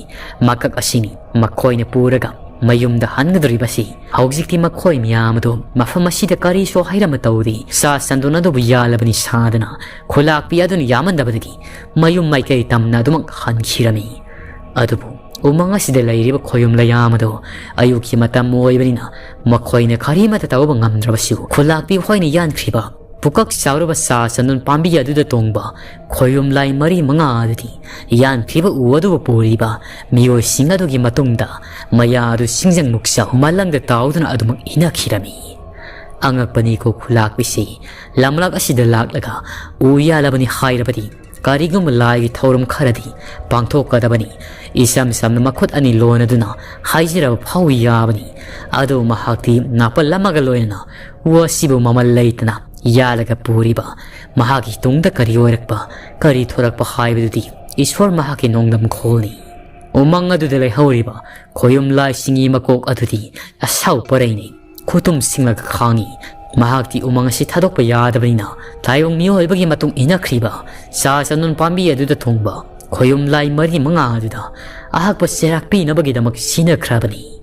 ꯃꯀꯛ ꯑꯁꯤꯅꯤ ꯃꯈꯣꯏꯅ ꯄꯨꯔꯒ ꯃꯌꯨꯝꯗ ꯍꯟꯒꯗꯧꯔꯤꯕꯁꯤ꯫ ꯍꯧꯖꯤꯛꯇꯤ ꯃꯈꯣꯏ ꯃꯌꯥꯝ ꯑꯗꯨ ꯃꯐꯝ ꯑꯁꯤꯗ ꯀꯔꯤꯁꯨ ꯍꯥꯏꯔꯝꯕ ꯇꯧꯗꯦ꯫ ꯁꯥ ꯆꯟꯗꯣꯟ ꯑꯗꯨꯕꯨ ꯌꯥꯜꯂꯕꯅꯤ ꯁꯥꯗꯅ ꯈꯨꯂꯥꯛꯄꯤ ꯑꯗꯨꯅ ꯌꯥꯝꯃꯟꯗꯕꯗꯒꯤ ꯃꯌꯨꯝ ꯃꯥꯏꯀꯩ ꯇꯝꯅ ꯑꯗꯨꯃꯛ ꯍꯟꯈꯤꯔꯝꯃꯤ꯫ ꯑꯗꯨꯕꯨ ꯎꯃꯪ ꯑꯁꯤꯗ ꯂꯩꯔꯤꯕ ꯈꯣꯌꯨꯝ ꯂꯩꯌꯥꯝ ꯑꯗꯨ ꯑꯌꯨꯛꯀꯤ ꯃꯇꯝ ꯑꯣꯏꯕꯅꯤꯅ ꯃꯈꯣꯏꯅ ꯀꯔꯤꯃꯠꯇ ꯇꯧꯕ ꯉꯝꯗ꯭ꯔꯕꯁꯨ ꯈꯨꯂꯥꯛꯄꯤ ꯍꯣꯏꯅ ꯌꯥꯟꯈ꯭ꯔꯤꯕ ꯄꯨꯀꯛ ꯆꯥꯎꯔꯕ ꯁꯥ ꯆꯟꯗꯣꯟ ꯄꯥꯝꯕꯤ ꯑꯗꯨꯗ ꯇꯣꯡꯕ ꯈꯣꯌꯨꯝ ꯂꯥꯏ ꯃꯔꯤ ꯃꯉꯥ ꯑꯗꯨꯗꯤ ꯌꯥꯟꯈ꯭ꯔꯤꯕ ꯎ ꯑꯗꯨꯕꯨ ꯄꯨꯔꯤꯕ ꯃꯤꯑꯣꯏꯁꯤꯡ ꯑꯗꯨꯒꯤ ꯃꯇꯨꯡꯗ ꯃꯌꯥ ꯑꯗꯨ ꯁꯤꯡꯖꯪ ꯃꯨꯛꯆ ꯃꯂꯪꯗ ꯇꯥꯎꯗꯨꯅ ꯑꯗꯨꯃꯛ ꯏꯅꯈꯤꯔꯝꯃꯤ꯫ ꯑꯉꯛꯄꯅꯤꯀꯣ ꯈꯨꯂꯥꯛꯄꯤꯁꯤ꯫ ꯂꯝꯂꯛ ꯑꯁꯤꯗ ꯂꯥꯛꯂꯒ ꯎ ꯌꯥꯜꯂꯕꯅꯤ ꯍꯥꯏꯔꯕꯗꯤ ꯀꯔꯤꯒꯨꯝꯕ ꯂꯥꯏꯒꯤ ꯊꯧꯔꯝ ꯈꯔꯗꯤ ꯄꯥꯡꯊꯣꯛꯀꯗꯕꯅꯤ꯫ ꯏꯁꯝ ꯁꯝꯅ ꯃꯈꯨꯠ ꯑꯅꯤ ꯂꯣꯟꯅꯗꯨꯅ ꯍꯥꯏꯖꯔꯕ ꯐꯥꯎ ꯌꯥꯕꯅꯤ꯫ ꯑꯗꯨꯕꯨ ꯃꯍꯥꯛꯇꯤ ꯅꯥꯄꯜ ꯑꯃꯒ ꯂꯣꯏꯅꯅ ꯎ ꯑꯁꯤꯕꯨ ꯃꯃꯜ ꯂꯩꯇꯅ ꯌꯥꯜꯂꯒ ꯄꯨꯔꯤꯕ ꯃꯍꯥꯛꯀꯤ ꯇꯨꯡꯗ ꯀꯔꯤ ꯑꯣꯏꯔꯛꯄ, ꯀꯔꯤ ꯊꯣꯔꯛꯄ ꯍꯥꯏꯕꯗꯨꯗꯤ ꯏꯁꯣꯔ ꯃꯍꯥꯛꯀꯤ ꯅꯣꯡꯗꯝꯈꯣꯜꯅꯤ꯫ ꯎꯃꯪ ꯑꯗꯨꯗ ꯂꯩꯍꯧꯔꯤꯕ ꯈꯣꯌꯨꯝ ꯂꯥꯏꯁꯤꯡꯒꯤ ꯃꯀꯣꯛ ꯑꯗꯨꯗꯤ ꯑꯁꯥꯎ ꯄꯔꯩꯅꯤ꯫ ꯈꯨꯇꯨꯝ ꯁꯤꯡꯂꯒ ꯈꯥꯡꯉꯤ꯫ ꯃꯍꯥꯛꯇꯤ ꯎꯃꯪ ꯑꯁꯤ ꯊꯥꯗꯣꯛꯄ ꯌꯥꯗꯕꯅꯤꯅ ꯇꯥꯏꯕꯪ ꯃꯤꯑꯣꯏꯕꯒꯤ ꯃꯇꯨꯡ ꯏꯟꯅꯈ꯭ꯔꯤꯕ ꯁꯥ ꯆꯟꯗꯣꯟ ꯄꯥꯝꯕꯤ ꯑꯗꯨꯗ ꯊꯨꯡꯕ ꯈꯣꯌꯨꯝ ꯂꯥꯏ ꯃꯔꯤ ꯃꯉꯥ ꯑꯗꯨꯗ ꯑꯍꯛꯄ ꯆꯩꯔꯥꯛ ꯄꯤꯅꯕꯒꯤꯗꯃꯛ ꯁꯤꯟꯅꯈ꯭ꯔꯕꯅꯤ꯫